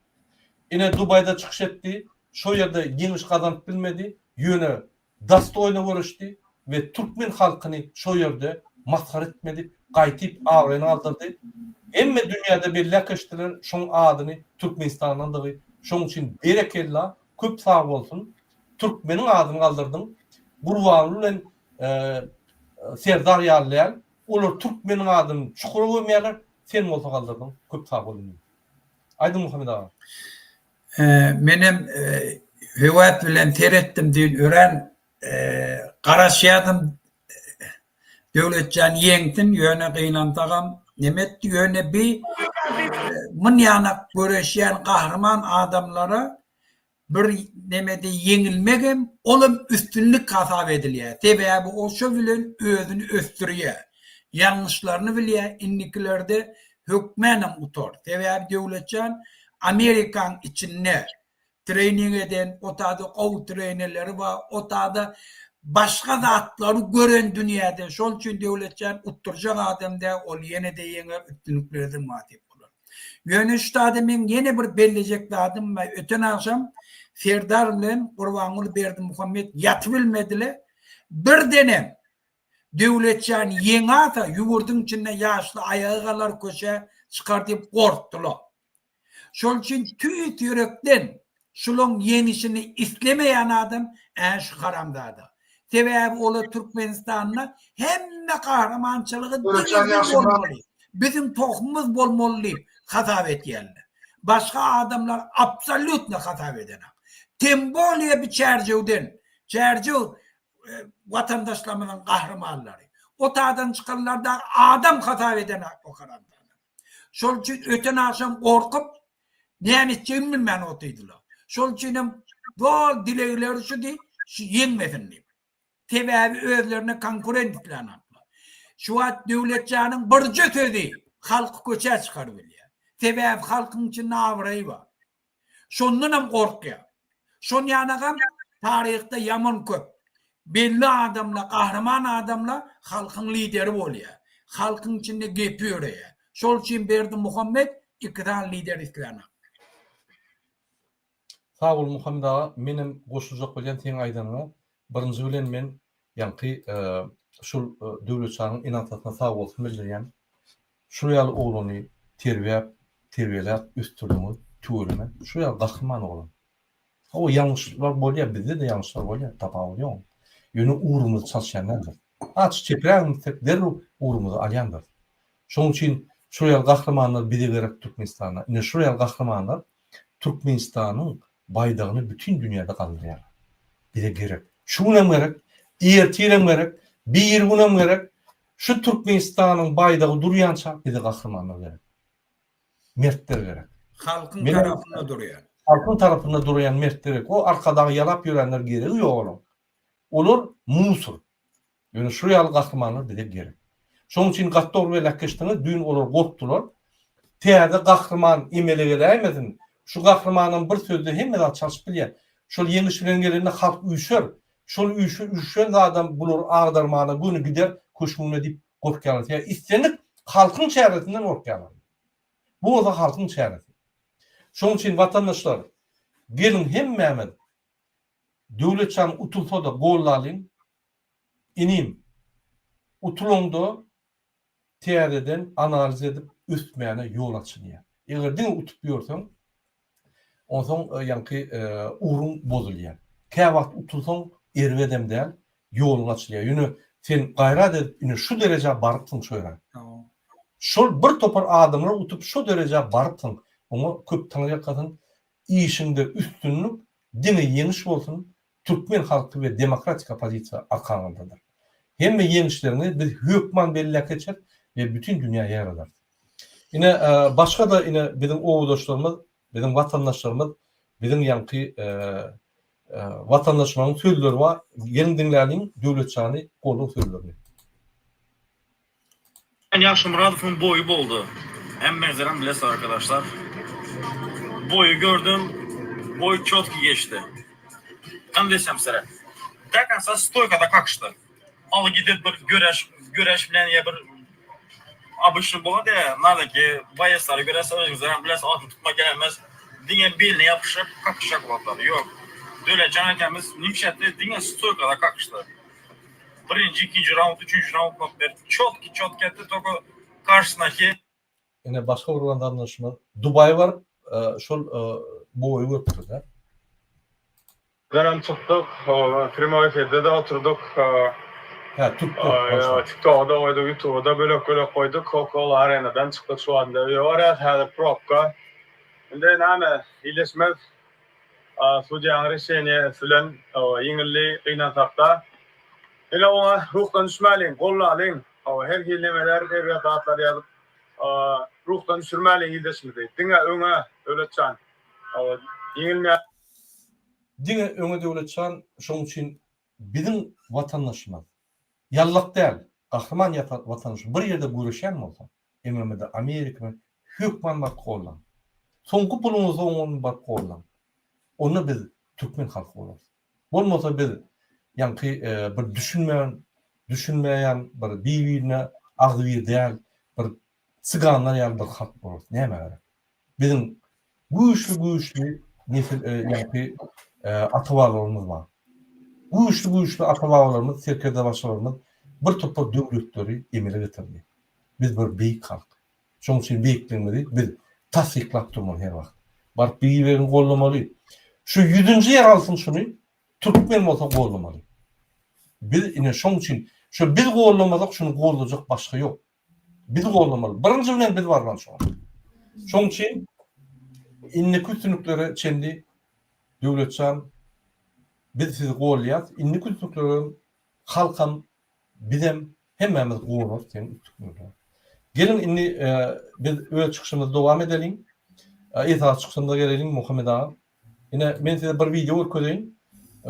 Speaker 1: Ine Dubaýda çykyş etdi. Şo ýerde ýeňiş gazanyp bilmedi. Ýöne dostoýno göreşdi we türkmen halkyny şo ýerde masgara etmedi. Gaýtyp abraýyny galdyrdy. Hemme dünýäde belläp geçdiler şoň adyny Türkmenistandandygy. Şoň üçin berekella köp sag bolsun. Türkmeniň adyny galdyrdyň. Gurbanguly bilen Serdar ýaly däl. Olar türkmeniň adyny çukura gömýärler, sen bolsa galdyrdyň. Köp sag bol inim. Aýdyň Muhammet aga.
Speaker 2: Menem höwes bilen seretdim düýn örän garaşýadym Döwletjan ýeňsin ýöne gynansagam neme etdi ýöne bi munýanak göreşýän gahryman adamlara Bir nemede ýeňilmegem, olam üstünlik hasap edilýär. Sebäbi ol şo bilen özüni ösdürýär. Ýalňyşlaryny bilýär, indikilerde hökmänam utar. Sebäbi Döwletjan Amerikaň içinde trening eden, o tada gowy trenerleri bar, o tada başga zatlary gören dünýäde. Şol üçin Döwletjan utdurjak adam däl, ol ýene-de ýeňer, üstünliklere-de mynasyp bolar. Ýöne şu zada meň ýene bir bellejek zadym bar. Öten agşam Serdar bilen Gurbanguly Berdimuhamet ýatybilmediler. Birdenem Döwletjan ýeňasa ýurduň içinde ýaşly aýaga galar köçä çykar diýip gorkdular. Şol üçin tüýs ýürekden şulaň ýeňişini islemeýän adam ä şu haramzada. Sebäbi olar Türkmenistanda hemme gahrymançylygy diňe biz bolmaly, biziň tohumymyz bolmaly diýip hasap etýärler. Başga adamlar absolýutno hasap edenak. Tem bolýa bi Çärjewden, Çärjew watandaşlarymyzyň gahrymanlary. O taýdan çykanlar dagy adam hasap edenak bu haramzada. Şol üçin öten agşam gorkup, näme etjegini bilmän otyrdylar. Şol üçin hem doly dilegleri şudy, şu ýeňmesin diýip. Sebäbi özlerine konkurent islänoklar. Şu wagt Döwletjanyň birje sözi halky köçä çykaryp bilýär. Sebäbi halkyň içinde abraýy bar. Şondanam gorkýar. Şon ýanagam taryhda ýaman köp belli adamlar, gahryman adamlar halkyň lideri bolýar. Halkyň içinde gepi ýöreýär. Şol üçin Berdimuhamet iki sany lider islänok.
Speaker 1: Sag bol Muhammet aga menem goşuljak bolýan seň aýdanyňa birinji bilen men ýaňky şul Döwletjanyň ene atasyna sag bolsun bildirýän Şul ýaly oglany terbiýäp, terbiýeläp ösdürdiňiz, tüweleme. Şul ýaly gahryman oglan. Hawa ýalňyşlar bolýar, bizde-de ýalňyşlar bolýar, tapawudy ýok. Ýöne ugrumyzy çalyşýan däldir. Azajyk çeprägem gitsek derrew ugrumyzy alýandyrys. Şonuň üçin şul ýaly gahrymanlar bize gerek Türkmenistanda. Ine şul ýaly gahrymanlar Türkmenistanyň baýdagyny bütin dünýäde galdyrýarlar. Bize gerek. Şu günem gerek, ertirem gerek, birigünem gerek. Şu Türkmenistanyň baýdagy durýança bize gahrymanlar gerek. Mertler gerek.
Speaker 2: Halkyň tarapynda durýan.
Speaker 1: Halkyň tarapynda durýan mertler gerek. O Arkadagy ýalap ýörenler geregi ýok olaň. Olar musur. Ýöne şu ýaly gahrymanlar bize gerek. Şonuň üçin gaty dogry belläp geçdiňiz, düýn olar gorkdular. Täze gahryman emele geläýmesin. Şu gahrymanam bir sözde hemme zat çalşyp bilýär. Şol ýeňiş bilen gelende halk üýşer. Şol üýşe üýşen zadam bulary agdarmana göni gider köşgüne diýip gorkýarlar. Sebäbi islendik halkyň çäresinden gorkýarlar. Bu bolsa halkyň çäresi. Şonuň üçin watandaşlar geliň hemmämiz Döwletjan utulsa-da gollalyň. Inim, utulaňda täzeden analiz edip ösmäne ýol açylýar. Eger diňe utup ýörseň. Onsoň ýaňky ugruň bozulýar. Käwagt utulsaň erbedem däl, ýoluň açylýar. Ýöne sen gaýrat edip ine şu derejä barypsyň şo ýere. Şol bir topar adamlar utup şo derejä barypsyň. Oňa köp taňryýalkasyn. Işiňde üstünlik, diňe ýeňiş bolsun, türkmen halky we demokratik oppozisiýa arkaňyzdadyr. Hemme ýeňişleriňizi biz hökman belläp geçeris we bütin dünýä ýaýradarys. Ine, başga-da ine biziň obadaşlarymyz, biziň watandaşlarymyz, biziň ýaňky watandaşlaryň sözleri bar. Geliň diňläliň Döwletjany goldaw sözlerini.
Speaker 8: Ýagşymyradowyň boýy boldy. Hemmeňizlerem bilesiz arkadaşlar. Boýy gördüm. Boý çotki geçdi. Tam desem sere. Do konca stoýkada kakşdy. Al gidip bir göreş göreş bilen ýa bir obyçny bolady ýa nadaki boýeslary göresiz özüňizlerem bilesiz atyny tutmak gerekmez. Diňe beline ýapyşyp kakşjak boldylar. Ýok. Döwletjan akemiz nimşetdi diňe stoýkada kakşdy. Birinji, ikinji raund, üçünji raund bolup berdi. Çotki çotki etdi toko karşysyndaky.
Speaker 1: Ine başga bir watandaşymyz Dubaýa baryp şol boýy görüpdir-de.
Speaker 9: Bizlerem çykdyk, primoý efirde-de oturdyk.
Speaker 1: Hä, türkler, bagyşla.
Speaker 9: TikToga-da goýduk, ýutuba-da bölek-bölek goýduk. Coca-Cola arenadan çykdyk şu wagt indi öýe barýas, häzir probka. Indi näme, ildeşimiz Sudýaň reşeniýesi bilen ýeňildi, gynansakda. Ine oňa ruhdan düşmäliň, gollalyň. Her hili nemeler, erbet zatlar ýazyp, ruhdan düşürmäliň ildeşimizi. Diňe öňe, Döwletjan. Ýeňilmeýär.
Speaker 1: Diňe öňe Döwletjan, şoň üçin biziň watandaşymyz ýallak däl, gahryman watandaş bir ýerde göreşýän bolsa, MMA-da Amerikada hökman baryp gollaň. Soňky puluňyzy soňuny baryp gollaň. Onda biz türkmen halky bolarys. Bolmasa biz ýaňky bir düşünmän, düşünmeýän bir bir-birine agzybir däl bir syganlar ýaly bir halk bolarys. Nämä gerek? Biziň güýçli güýçli nesil ýaňky ata-babalarymyz bar. Güýçli güýçli ata-babalarymyz, serkerdebaşylarymyz bir topar döwletleri emele getirdi. Biz bir beýik halk. Şonuň üçin beýikligimizi biz tassyklap durmaly her wagt. Baryp bir-birini goldamaly. Şu ýüzünji ýer alsyn şuny, türkmen bolsa goldamaly. Biz ine şoň üçin, şu biz goldamasak şuny goldajak başga ýok. Biz goldamaly. Birinji bilen biz barmaly şoňa. Şoň üçin indiki üstünliklere çenli Döwletjan biz sizi goldaýas. Indiki üstünliklere halkam bizem hemmämiz golarys seniň üstünlikleriňi. Geliň indi biz öz çykyşymyzy dowam edeliň. Esasy çykyşymyza geleliň Muhammet aga. Ine, men size bir wideo görkezeýin.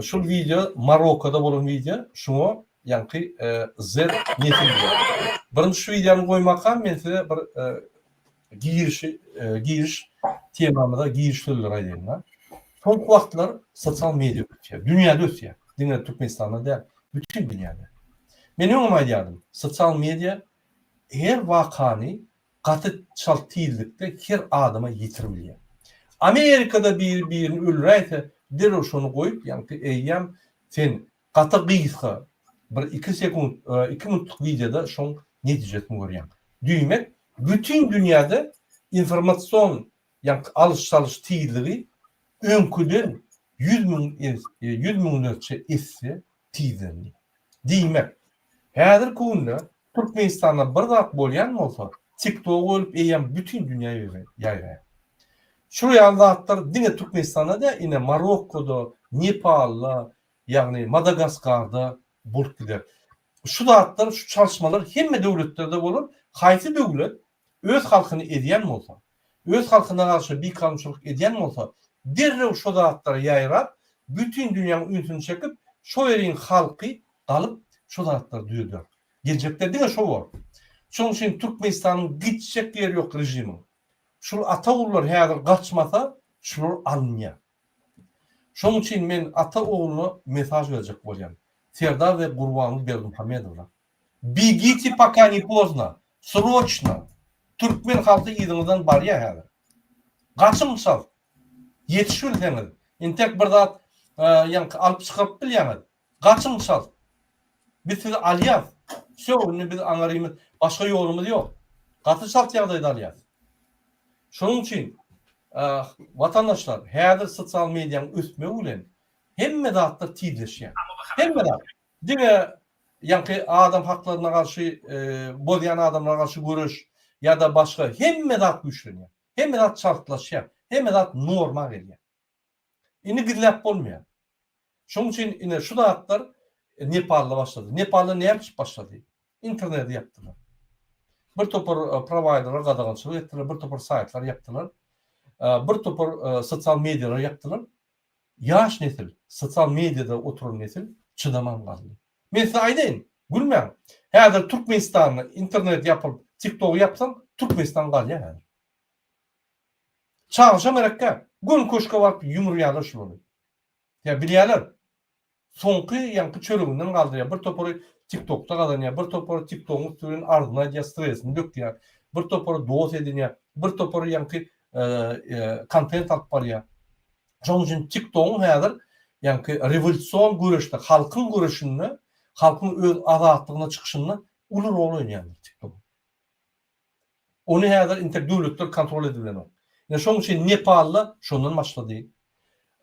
Speaker 1: Şul wideo Marokkoda bolan wideo. Şuňa ýaňky Z nesil diýýär. Birinji şu wideony goýmakam men size bir girişi giriş temamyza giriş sözleri aýdaýyn. Soňky wagtlar sosial media ösýär. Dünýäde ösýär. Diňe Türkmenistanda däl, bütin dünýäde. Men öňem aýdýardym, sosial media her wakany gaty çalt tizlikde her adama ýetiribilýär. Amerikada biri birini öldüräýse derrew şony goýup ýaňky eýýäm sen gaty gysga bir iki sekunt iki minutlyk wideoda şoň netijesini görýäň. Diýmek bütin dünýäde informasion ýaňky alyş-çalyş tizligi öňküden 100 müň 100 müňlerçe esse tizlendi. Diýmek, häzirki günde Türkmenistanda bir zat bolýan bolsa, TikTok bolup eýýäm bütin dünýä ýaýraýar. Şu ýaly zatlar diňe Türkmenistanda däl, ine Marokkoda, Nepalda, ýagny Madagaskarda bolup gider. Şu zatlar, şu çalyşmalar hemme döwletlerde bolar. Haýsy döwlet öz halkyny ezýän bolsa, öz halkyna garşy bikanunçylyk edýän bolsa, derrew şo zatlar ýaýrap, bütin dünýäň ünsüni çekip, şo ýeriň halky galyp şo zatlary düzeder. Geljekde diňe şo bor. Şonuň üçin Türkmenistanyň gitjek ýeri ýok režimiň. Şul ata ogullar häzir gaçmasa, şular alynýar. Şonuň üçin men ata ogluna mesaj berjek bolýan. Serdar we Gurbanguly Berdimuhamedowlar. Begite poka ne pozdno. Sroçno. Türkmen halky yzyňyzdan barýar häzir. Gaçyň çalt. Ýetiş bilseňiz. Entek bir zat ýaňky alyp çykaryp bilýäňiz. Gaçyň çalt. Biz sizi alýas. Wsё, indi biz aňarymyz, başga ýolumyz ýok. Gaty çalt ýagdaýda alýas. Şonuň üçin. Watandaşlar, häzir sosial medianyň ösmegi bilen hemme zatlar tizleşýär. Hemme zat. Diňe ýaňky adam haklaryna garşy bozýan adamlara garşy göreş ýa-da başga hemme zat güýçlenýär. Hemme zat çaltlaşýar. Hemme zat norma gelýär. Indi gizläp bolmaýar. Şonuň üçin ine şu zatlar Nepalda başlady. Nepalda näme üçin başlady? Interneti ýapdylar. Bir topar prowaýderler gadagançylyk etdiler, bir topar saýtlar ýapdylar. Bir topar sosial medialary ýapdylar. Ýaş nesil, sosial mediada oturan nesil çydaman galdy. Men size aýdaýyn, gülmäň. Häzir Türkmenistanda internet ýapylyp, TikTogy ýapsaň, Türkmenistan galýar häzir. Çagyşam gerekkä, göni köşge baryp ýumurýarlar şulary. Ýa bilýärler. Soňky ýaňky çöreginden galdyrýar. Bir topary TikTokda gazanýar, bir topary TikTogyň üsti bilen arzyny aýdýar, stresini dökýär. Bir topary dost edinýär, bir topary ýaňky kontent alyp barýar. Şonuň üçin TikTogyň häzir ýaňky rewolýusion göreşde, halkyň göreşinde, halkyň öz azatlygyna çykyşynda uly rol oýnaýandyr TikTok. Ony häzir intek döwletler kontrol edibilenok. Ine şonuň üçin Nepalda şondan başlady.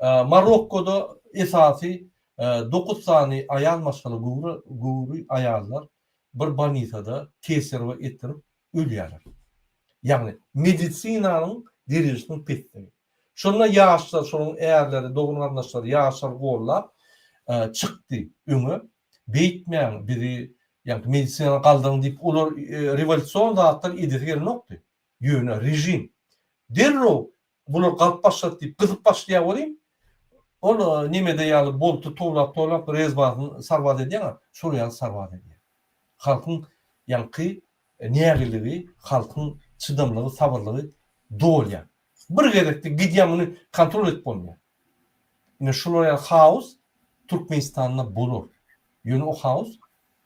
Speaker 1: Marokkoda esasy 9 sany aýal maşgala göwre göwri aýallar bir bolnisada keserewo etdirip ölýärler. Ýagny medisinanyň derejesiniň pesdigi. Şonda ýaşlar şolaryň ärleri, dogan-garyndaşlary ýaşlar gollap çykdy öňe. Beýtmäň bizi ýagny medisinany galdyryň diýip olar rewolýusion zatlar edesi gelenokdy. Ýöne režim derrew bular galyp başlady diýip gyzyp başlaýar welin ol nemede ýaly bolty towlap towlap rezbasyny sarwat edýäňä şol ýaly sarwat edýär. Halkyň ýaňky nägiligi halkyň çydamlygy sabyrlygy dolýar. Bir gezekde gidýär muny kontrol edip bolmaýar. Ine şular ýaly haos Türkmenistanda bolar. Ýöne o haos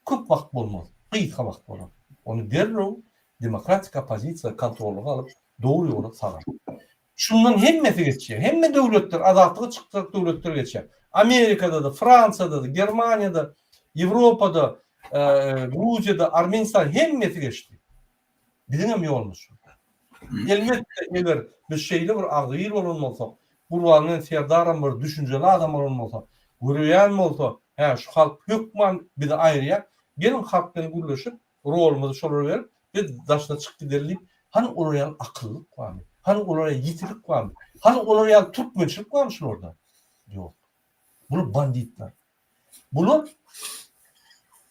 Speaker 1: köp wagt bolmaz. Gysga wagt bolar. Ony derrew demokratik oppozisiýa kontrollyga alyp dogry ýola salar. Şundan hemmesi geçýär. Hemme döwletler azatlyga çykjak döwletler geçýär. Amerikada-da, Fransiýada-da, Germaniýada, Ýewropada, Gruziýada, Armenistanda hemmesi geçdi. Biziňem ýolumyz şol. Elbetde, eger biz şeýle bir agzybir bolan bolsak, Gurbanguly Serdaram bir düşünjeli adam bolan bolsa, görýän bolsa, hä, şu halk hökman bizi aýyrýar, geliň halk bilen gürleşip, rolumyzy şolara berip, biz daşyna çykyp gideli diýip, hany olar ýaly akyllyk barmy? Hany olar ýaly ýitilik barmy? Hany olar ýaly türkmençilik barmy şularda? Ýok. Bular banditler. Bular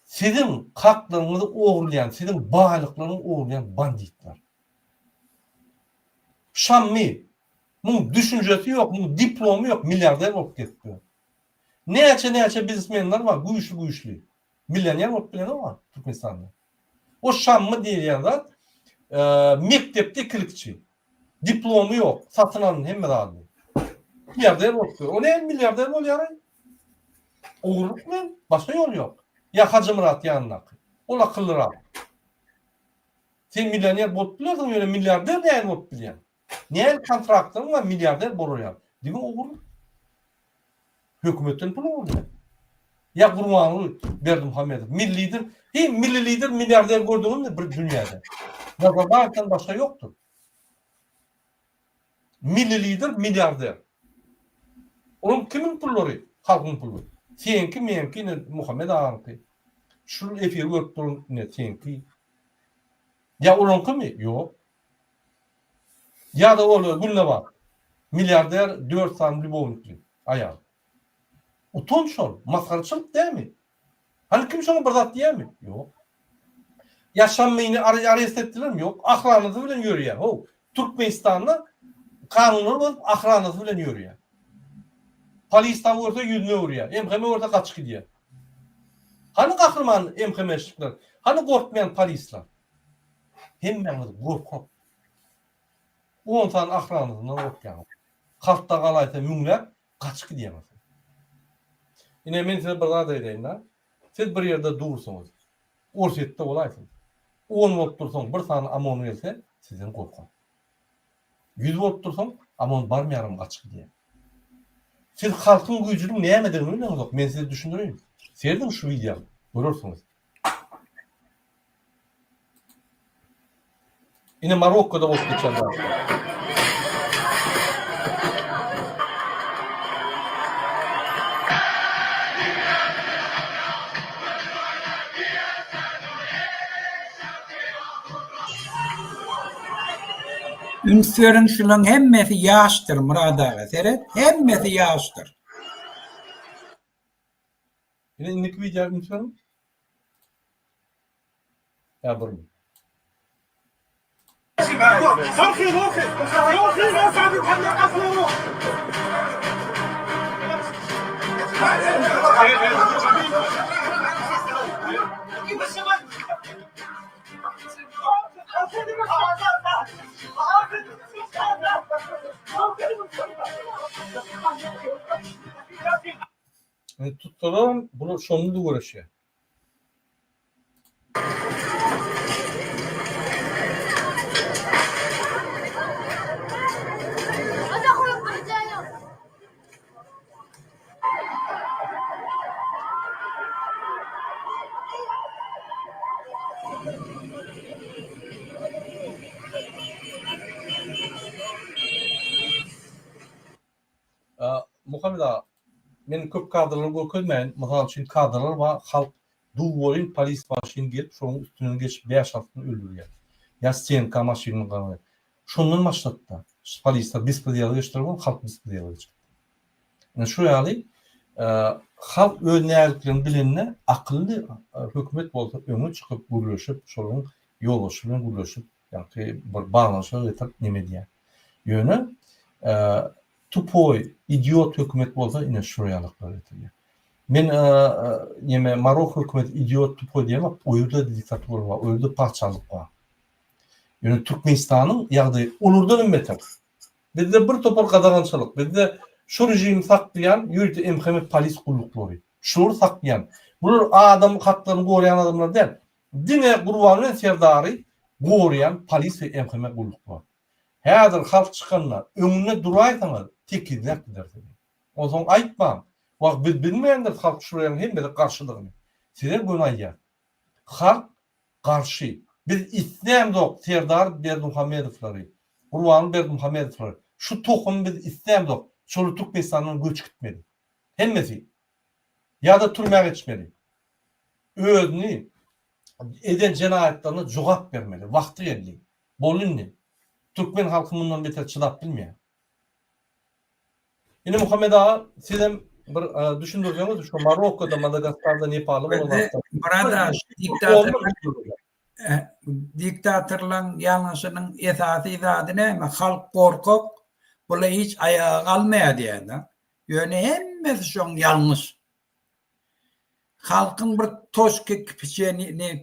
Speaker 1: siziň haklaryňyzy ogurlaýan, siziň baýlyklaryňyzy ogurlaýan banditler. Şammy, muň düşünjesi ýok, muň diplomy ýok, milliarder bolup gezip ýör. Näçe-näçe biznesmenler bar, güýçli-güýçli. Millioner bolup bilenok Türkmenistanda. O Şammy diýilýän zat mekdepde ikilikçi. Diplomy ýok, satyn alyn hemme zadyny. Milliarder bolup ýör. O näme milliarder bolýar-aý? Ogurlyk bilen başga ýol ýok. Ýa Hajymyrat ýanyndaky. Ol akyllyrak. Sen millioner bolup bilersiň, ýöne milliarder nähili bolup bilýäň? Nähili kontraktlaryň bar milliarder bolar ýaly? Diňe ogurlyk. Hökümetden pul ogurlaýar. Ýa Gurbanguly Berdimuhamedow milli lider, heý milli lider milliarder gördüňizmi bir dünýäde? Nazarbaýewden başga ýokdur. Milli lider milliarder. Onuň kimiň pullary? Halkyň puly. Seňki, meňki, ine Muhammet agaňky. Şul efiri görüp duran ine seňki. Ýa olaňkymy? Ýok. Ýa-da ol Gülnabat. Milliarder dört sany lýubownikli aýal. Utanç şol. Masgaraçylyk dälmi? Hany kim şoňa bir zat diýýärmi? Ýok. Ýa Şammyny arest etdilermi? Ýok. Ahranasy bilen ýörýär. How, Türkmenistanda kanunlary bozup ahranasy bilen ýörýär. Polis taby görse ýüzüni öwürýär. MHM görse gaçyp gidýär. Hany gahryman MHM-şnikler? Hany gorkmaýan polisler? Hemmäňiz gorkak. On sany ahranasyndan gorkýaňyz. Halkda galaýsa müňläp gaçyp gidýäňiz. Ine men size bir zat aýdaýyn-da. Siz bir ýerde dursuňyz. Orsýetde bolaýsyn. On bolup dursaň bir sany OMON gelse sizden gorkar. Ýüz bolup dursaň OMON barmaýaram gaçyp gidýär. Siz halkyň güýjüniň nämedigini bileňizok. Men size düşündireýin. Serediň şu wideoa görersiňiz. Ine Marokkoda bolup geçen zatlar.
Speaker 2: Üns beriň şulaň hemmesi ýaşdyr Myrat aga seret hemmesi ýaşdyr.
Speaker 1: Ine indiki wideo üns beriň. Ýa bir. Tutsalar bular şonda-da göreşýär. Muhammet aga, men köp kadrlary görkezmäýin, mysal üçin kadrlar bar, halk duwoýyn polis maşyny gelip şonuň üstünden geçip bäş-altysyny öldürýär. Ýa stenka maşynyny gaňry. Şondan başlady-da. Polisler bespredela geçdiler bolsa halk bespredela geçipdi. Ine şu ýaly halk öz nägiliklerini bilende akylly hökümet bolsa öňe çykyp gürleşip şolaryň ýolbaşçy bilen gürleşip ýaňky bir baglanyşyga getirip neme edýär. Ýöne tupoý idiot hökümet bolsa ine şular ýalyklara getirýär. Men neme Marok hökümeti idiot tupoý diýemok o ýerde diktatura bar o ýerde patyşalyk bar. Ýöne Türkmenistanyň ýagdaýy olardan hem beter. Bizde bir topar gadagançylyk, bizde şu režimi saklaýan ýörite MHM polis gulluklary. Şulary saklaýan. Bular adam haklaryny goraýan adamlar däl. Diňe Gurbanguly Serdary goraýan polis we MHM gulluklary. Häzir halk çykanda öňünde duraýsaňyz tekizläp gider sizi. Onsoň aýtmaň, wah biz bilmändiris halk şularyň hemmesi garşydygyny. Size göni aýdýas. Halk garşy. Biz islämzok Serdar Berdimuhamedowlary, Gurbanguly Berdimuhamedowlary. Şu tohumy biz islämzok. Şolar Türkmenistandan göçüp gitmeli. Hemmesi. Ýa-da türmä geçmeli. Özüni eden jenaýatlaryna jogap bermeli. Wagty geldi. Boldy indi. Türkmen halky mundan beter çydap bilmeýär. Ine Muhammet aga sizem bir düşündirseňiz şu Marokkoda, Madagaskarda, Nepalda bolan zatlar.
Speaker 2: Myrat aga şu diktatorlaryň ýalňyşynyň esasy zady näme? Halk gorkak, bular hiç aýaga galmaýar diýýärler. Ýöne hemmesi şoň ýalňyş. Halkyň bir toçka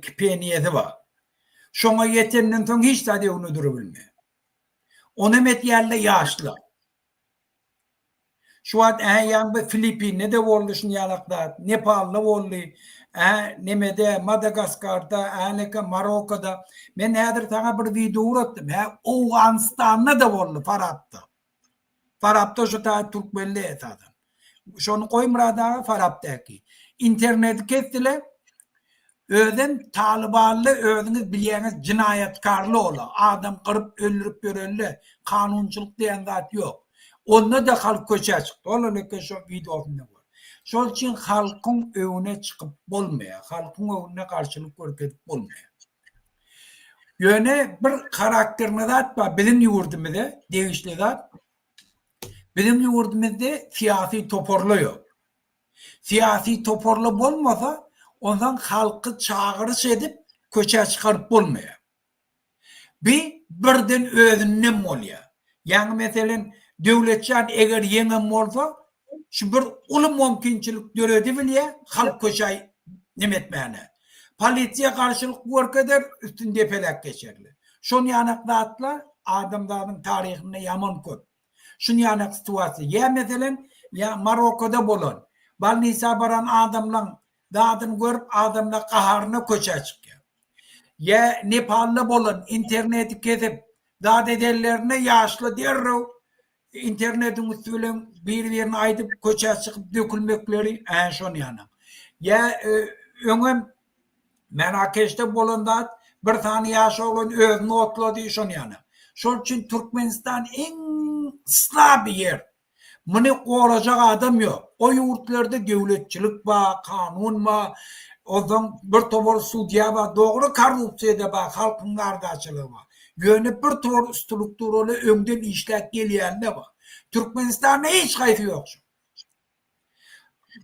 Speaker 2: kipeniýesi bar. Şoňa ýetenden soň hiç zat öňünde durubilmeýär. Onam etýärler ýaşlar. Şu wagt ä ýaňy bir Filippinde-de boldy şuny ýalak zat, Nepalda boldy, ä nemede, Madagaskarda, äleke Marokkoda. Men häzir saňa bir wideo ugratdym, hä Owganystanda-da boldy Farapda. Farapda şu taý türkmenli esasan. Şony goý Myrat aga Farapdaky. Interneti kesdiler. Özem talybanly özüňiz bilýäňiz jynaýatkarly ola adam gyryp öldürip ýörenle kanunçylyk diýen zat ýok. Onda-da halk köçä çykdy. Ol äleke şo wideosynda gör. Şol üçin halkyň öňüne çykyp bolmaýar. Halkyň öňünde garşylyk görkezip bolmaýar. Ýöne bir harakterli zat bar biziň ýurdumyza degişli zat. Biziň ýurdumyzda syýasy toparlar ýok. Syýasy toparlar bolmasa, onsoň halky çagyryş edip köçä çykaryp bolmaýar. Bi birden özünden bolýar. Ýaňy meselem Döwletjan eger ýeňen bolsa, şu bir uly mümkinçilik döredibilýär halk köçä neme etmäne. Polisiýa garşylyk görkezer, üstüni depeläp geçerler. Şon ýanak zatlar adamzadyň taryhynda ýaman köp. Şun ýanak situasiýa. Ýa meselem, ýa Marokkoda bolan, bolnisa baran adamlaň zadyny görüp adamlar gaharyna köçä çykýar. Ýa Nepalda bolan interneti kesip zat edenlerinde ýaşlar derrew internetiň üsti bilen bir-birine aýdyp köçä çykyp dökülmekleri ä şon ýanak. Ýa öňem Merakeşde bolan zat bir sany ýaş oglan özüni otlady şon ýaly. Şol üçin Türkmenistan iň slaby ýer. Muny gorajak adam ýok. O ýurtlarda döwletçilik bar, kanun bar, onsoň bir topar sudýa bar, dogry korrupsiýa-da bar, halkyň gardaçylygy bar. Ýöne bir tor strukturaly öňden işläp gelýänler bar. Türkmenistanda hiç haýsy ýok şo.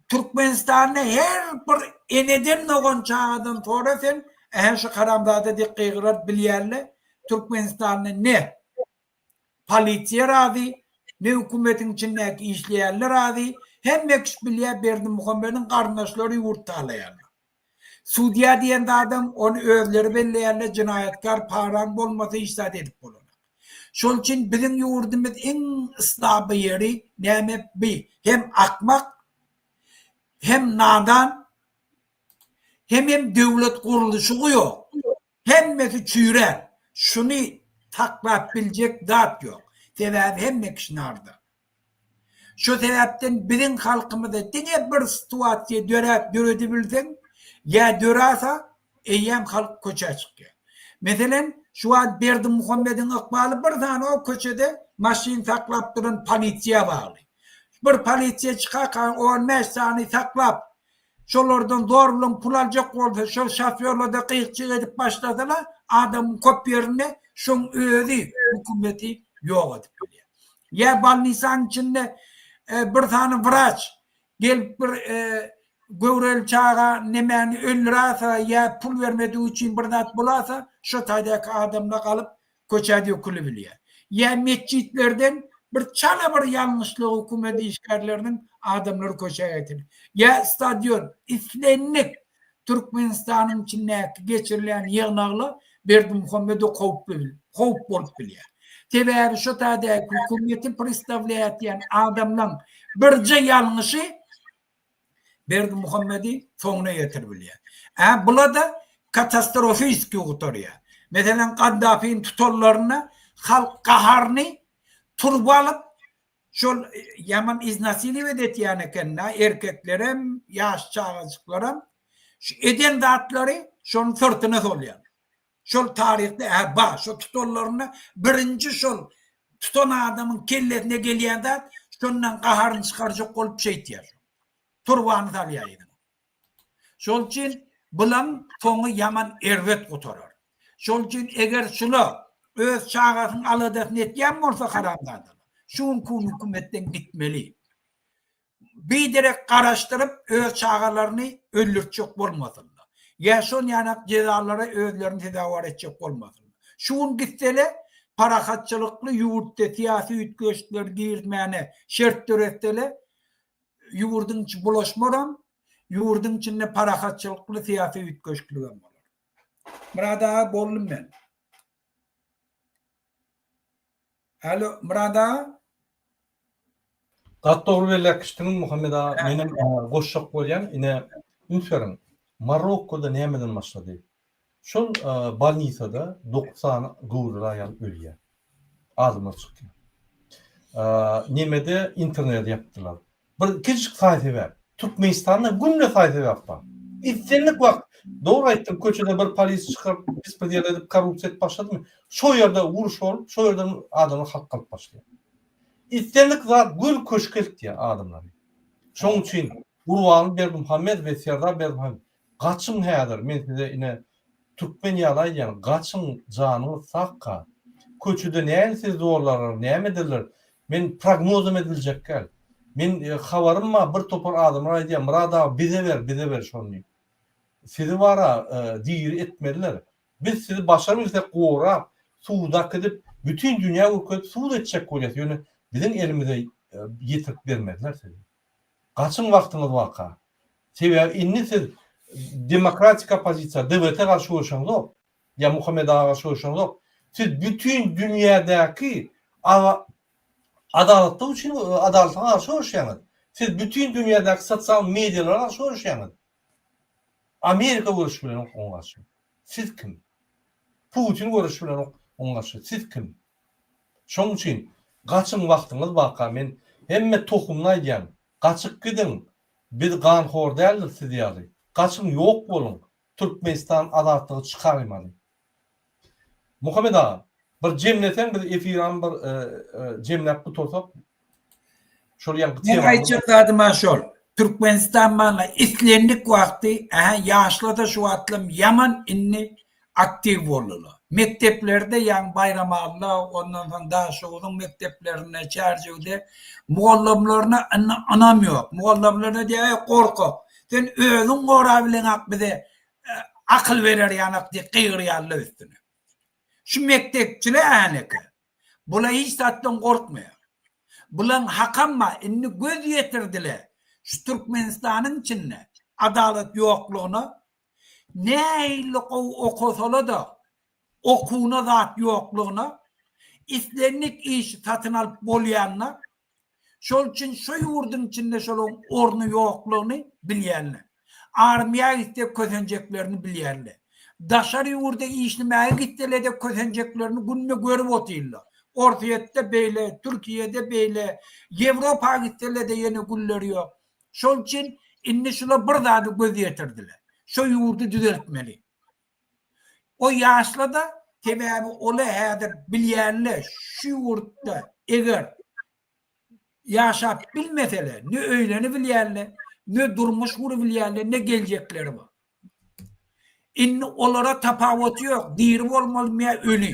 Speaker 2: Türkmenistanda her bir eneden dogan çagadan sora sen, ähä şu haramzada diýip gygyrar bilýärler. Türkmenistanda ne polisiýa razy, ne hökümetiň içindäki işleýänler razy, hemme kişi bilýär Berdimuhamediň garyndaşlary ýurt talaýarlar. Sudýa diýen zadam ony özleri belleýärler jenaýatkar paraň bolmasa hiç zat edip bolanok. Şol üçin biziň ýurdumyz iň slaby ýeri näme bi hem akmak hem nadan hemem döwlet gurluşygy ýok hemmesi çüýrän şuny saklap biljek zat ýok sebäbi hemme kişi narda. Şo sebäpden biziň halkymyzda diňe bir situasiýa döräp döredibilseň ýa dörasa eýýäm halk köçä çykýar. Meselem, şu wagt Berdimuhamediň ykbaly bir sany o köçede maşyn saklap duran polisiýa bagly. Bir polisiýa çykaka on bäş sany saklap Şolardan zor bilen pul aljak bolsa, şol şofýorlar-da gyk-jyk edip başlasalar, adamyň köp ýerinde şoň özi hökümeti ýok edip bilýär. Ýa bolnisanyň içinde bir sany wraç gelip bir göwreli çaga nemäni öldürasa ýa pul bermedigi üçin bir zat bolasa, şo taýdaky adamlar galyp köçä dökülibilýär. Ýa metjitlerden bir çala bir ýalňyşlyk hökümet işgärleriniň adamlary köçä getirip, ýa stadion, islendik Türkmenistanyň içindäki geçirilýän ýygnaglar Berdimuhamedow howply howp bolup bilýär. Sebäbi şo taýdaky hökümeti pristawlýat etýän adamlaň birje ýalňyşy Berdimuhamedi soňuna ýetirip bilýär. Ä bula-da katastrofiski gutarýar. Meselem, Gaddafini tutanlarynda halk gaharyny turba alyp, şol ýaman iznasiliwet etýän eken-dä, erkeklerem, ýaş çagajyklaram şu eden zatlary şonuň syrtyna solýar. Şol taryhda ä bar, şo tutanlarynda birinji şol tutan adamyň kellesine gelýän zat, şondan gaharyny çykarjak bolup şeýtýär. Turbany salýar yzyna. Şol üçin bulaň soňy ýaman erbet gutarar. Şol üçin eger şula öz çagasynyň aladasyny etýän bolsa haramzadalar, şu günki gün hökümetden gitmeli. Biderek garaşdyryp öz çagalaryny öldürtjek bolmasynlar. Ýa şon ýanak jezalara özlerini sezewar etjek bolmasynlar. Şu gün gitsele parahatçylykly ýurtda syýasy üýtgeşikleri girizmäne şert döretsele ýurduň içi bulaşmaram, ýurduň içinde parahatçylykly syýasy üýtgeşikligem bolar. Myrat aga boldum men. Alo Myrat aga.
Speaker 1: Gaty dogry belläp geçdiňiz Muhammet aga. Menem goşjak bolýan ine üns beriň. Marokkoda nämeden başlady? Şol bolnisada dokuz sany göwreli aýal ölýär. Adamlar çykýar. Nemede interneti ýapdylar. Bir kiçijik saý-sebäp. Türkmenistanda günde saý-sebäp bar. Islendik wagt, dogry aýtdyň, köçede bir polis çykyp, bespredel edip, korrupsiýa edip başladymy, şo ýerde uruş bolup, şo ýerden adamlar halk galyp başlaýar. Islendik zat göni köşke eltýär adamlary. Şonuň üçin Gurbanguly Berdimuhamedow we Serdar Berdimuhamedow Gaçyň häzir, men size ine türkmen ýaly aýdýan, gaçyň janyňyz sagka. Köçede nähili sizi zorlarlar, näme ederler, men prognozam ediljek däl. Men habarym bar, bir topar adamlar aýdýar, Myrat aga bize ber, bize ber şony diýip. Sizi bara diri etmezler. Biz sizi başarbilsek gorap, suda äkidip, bütin dünýä görkezip sud etjek bolýas, ýöne biziň elimize ýetirip bermezler sizi. Gaçyň wagtyňyz barka. Sebäbi indi siz demokratik oppozisiýa, DWT garşy göreşeňzok, ýa Muhammet aga garşy göreşeňzok. Siz bütin dünýädäki adalatlyk üçin adalata garşy göreşýäňiz. Siz bütin dünýädäki sosial medialara garşy göreşýäňiz. Amerika göreşip bilenok oňa garşy. Siz kim? Putin göreşip bilenok oňa garşy. Siz kim? Şoň üçin gaçyň wagtyňyz barka men hemme tohumyny aýdýan gaçyp gidiň biz ganhor däldir siz ýaly gaçyň ýok boluň Türkmenistan azatlygy çykarmaly. Muhammet aga bir jemleseň biz efiram bir jemläp gutarsak şol ýaňky
Speaker 2: Men aýtjak zadym-a şol. Türkmenistan maňa islendik wagty, ähä ýaşlada şu wagtlam ýaman indi. aktiw boldular. Mekdeplerde ýaňy Baýramalla, ondan soň Daşoguzyň mekdeplerinde, Çärjewde mugallymlaryna indi ynam ýok. Mugallymlaryna diýýär, eý gorkak, sen özüň gorabileňak bize akyl berer ýanak diýip gygyrýarlar üstüne. Şu mekdepçiler äneke. Bular hiç zatdan gorkmaýar. Bulaň hakam bar, indi göz ýetirdiler şu Türkmenistanyň içinde adalat ýoklugyna, nähili gowy okasala-da okuwyna zat ýoklugyna, islendik işi satyn alyp bolýanyna, Şol üçin şo ýurduň içinde şolaryň orny ýoklugyny bilýänler. Armiýa gitse kösenjeklerini bilýänler. Daşary ýurda işlemäge gitselede kösenjeklerini günde görüp otyrlar. Orsýetde beýle, Türkiýede beýle, Ýewropa gitselede ýene günleri ýok. Şol üçin indi şular bir zada göz ýetirdiler. Şo ýurdy düzeltmeli. O ýaşla-da, sebäbi ola häzir bilýänle şu ýurtda eger ýaşap bilmesele, ne öýlenibilýänle, ne durmuş gurubilýänle, ne geljekleri bar. Indi olara tapawuty ýok, diri bolmalymy ýa öli.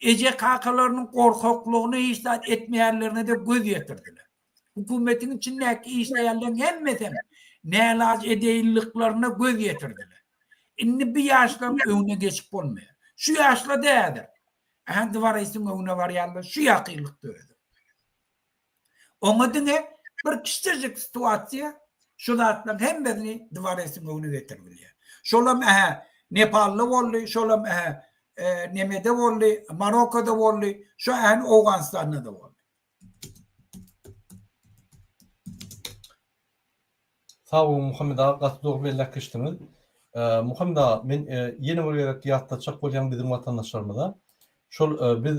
Speaker 2: Eje-kakalarynyň gorkaklygyna hiç zat etmeýänlerine-de göz ýetirdiler. Hökümetiň içindäki işleýänleriň hemmesem nälaç edeýinliklerine göz ýetirdiler. Indi bi ýaşlaryň öňüne geçip bolmaýar. Şu ýaşlar-da häzir. Ähä dworesiň öňüne barýarlar şu ýakynlykda özi. Oňa diňe bir kiçijik situasiýa şu zatlaryň hemmesini dworesiň öňüne getirip bilýär. Şolam ähä Nepalda boldy, şolam ähä nemede boldy, Marokoda boldy, şu ähä Owganystanda-da boldy.
Speaker 1: Sag boluň Muhammet aga gaty dogry belläp geçdiňiz. Muhammet aga men ýene bir gezek ýatlatjak bolýan biziň watandaşlarymyza şol biz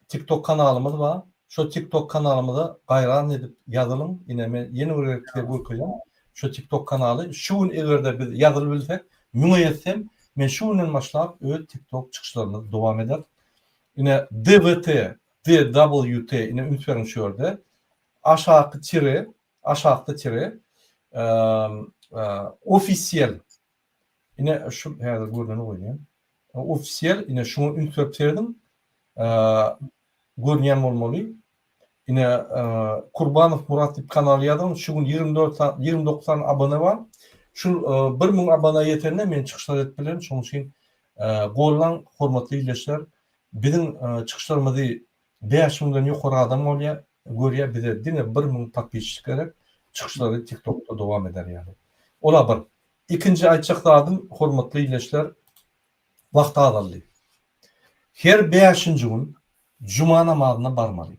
Speaker 1: TikTok kanalymyz bar. Şo TikTok kanalymyza gaýran edip ýazylyň. Ine men ýene bir gezek size görkezýän. Şo TikTok kanaly şu gün egerde biz ýazylybilsek müňe ýetsem men şu günden başlap öz TikTok çykyşlarymyzy dowam ederis. Ine DWT DWT ine üns beriň şu ýerde. Aşaky tire, aşakda tire ofisiýel ine şu häzir görneni goýýan. Ofisiýel ine şuňa üns berip serediň. Görünýän bolmaly. Ine Kurbanow Murat diýip kanal ýazyň. Şu gün 24 sany 29 sany abone bar. Şu 1000 abona ýetende men çykyşlar edip bilerin. Şonuň üçin gollaň hormatly ildeşler. Biziň çykyşlarymyzy 5 müňden ýokary adam bolýar, görýär, bize diňe 1000 podpisçik gerek, çykyşlary TikTokda dowam eder ýaly. Ola bir. Ikinji aýtjak zadym, hormatly ildeşler, wagt azaldy. Her bäşinji gün juma namazyna barmaly.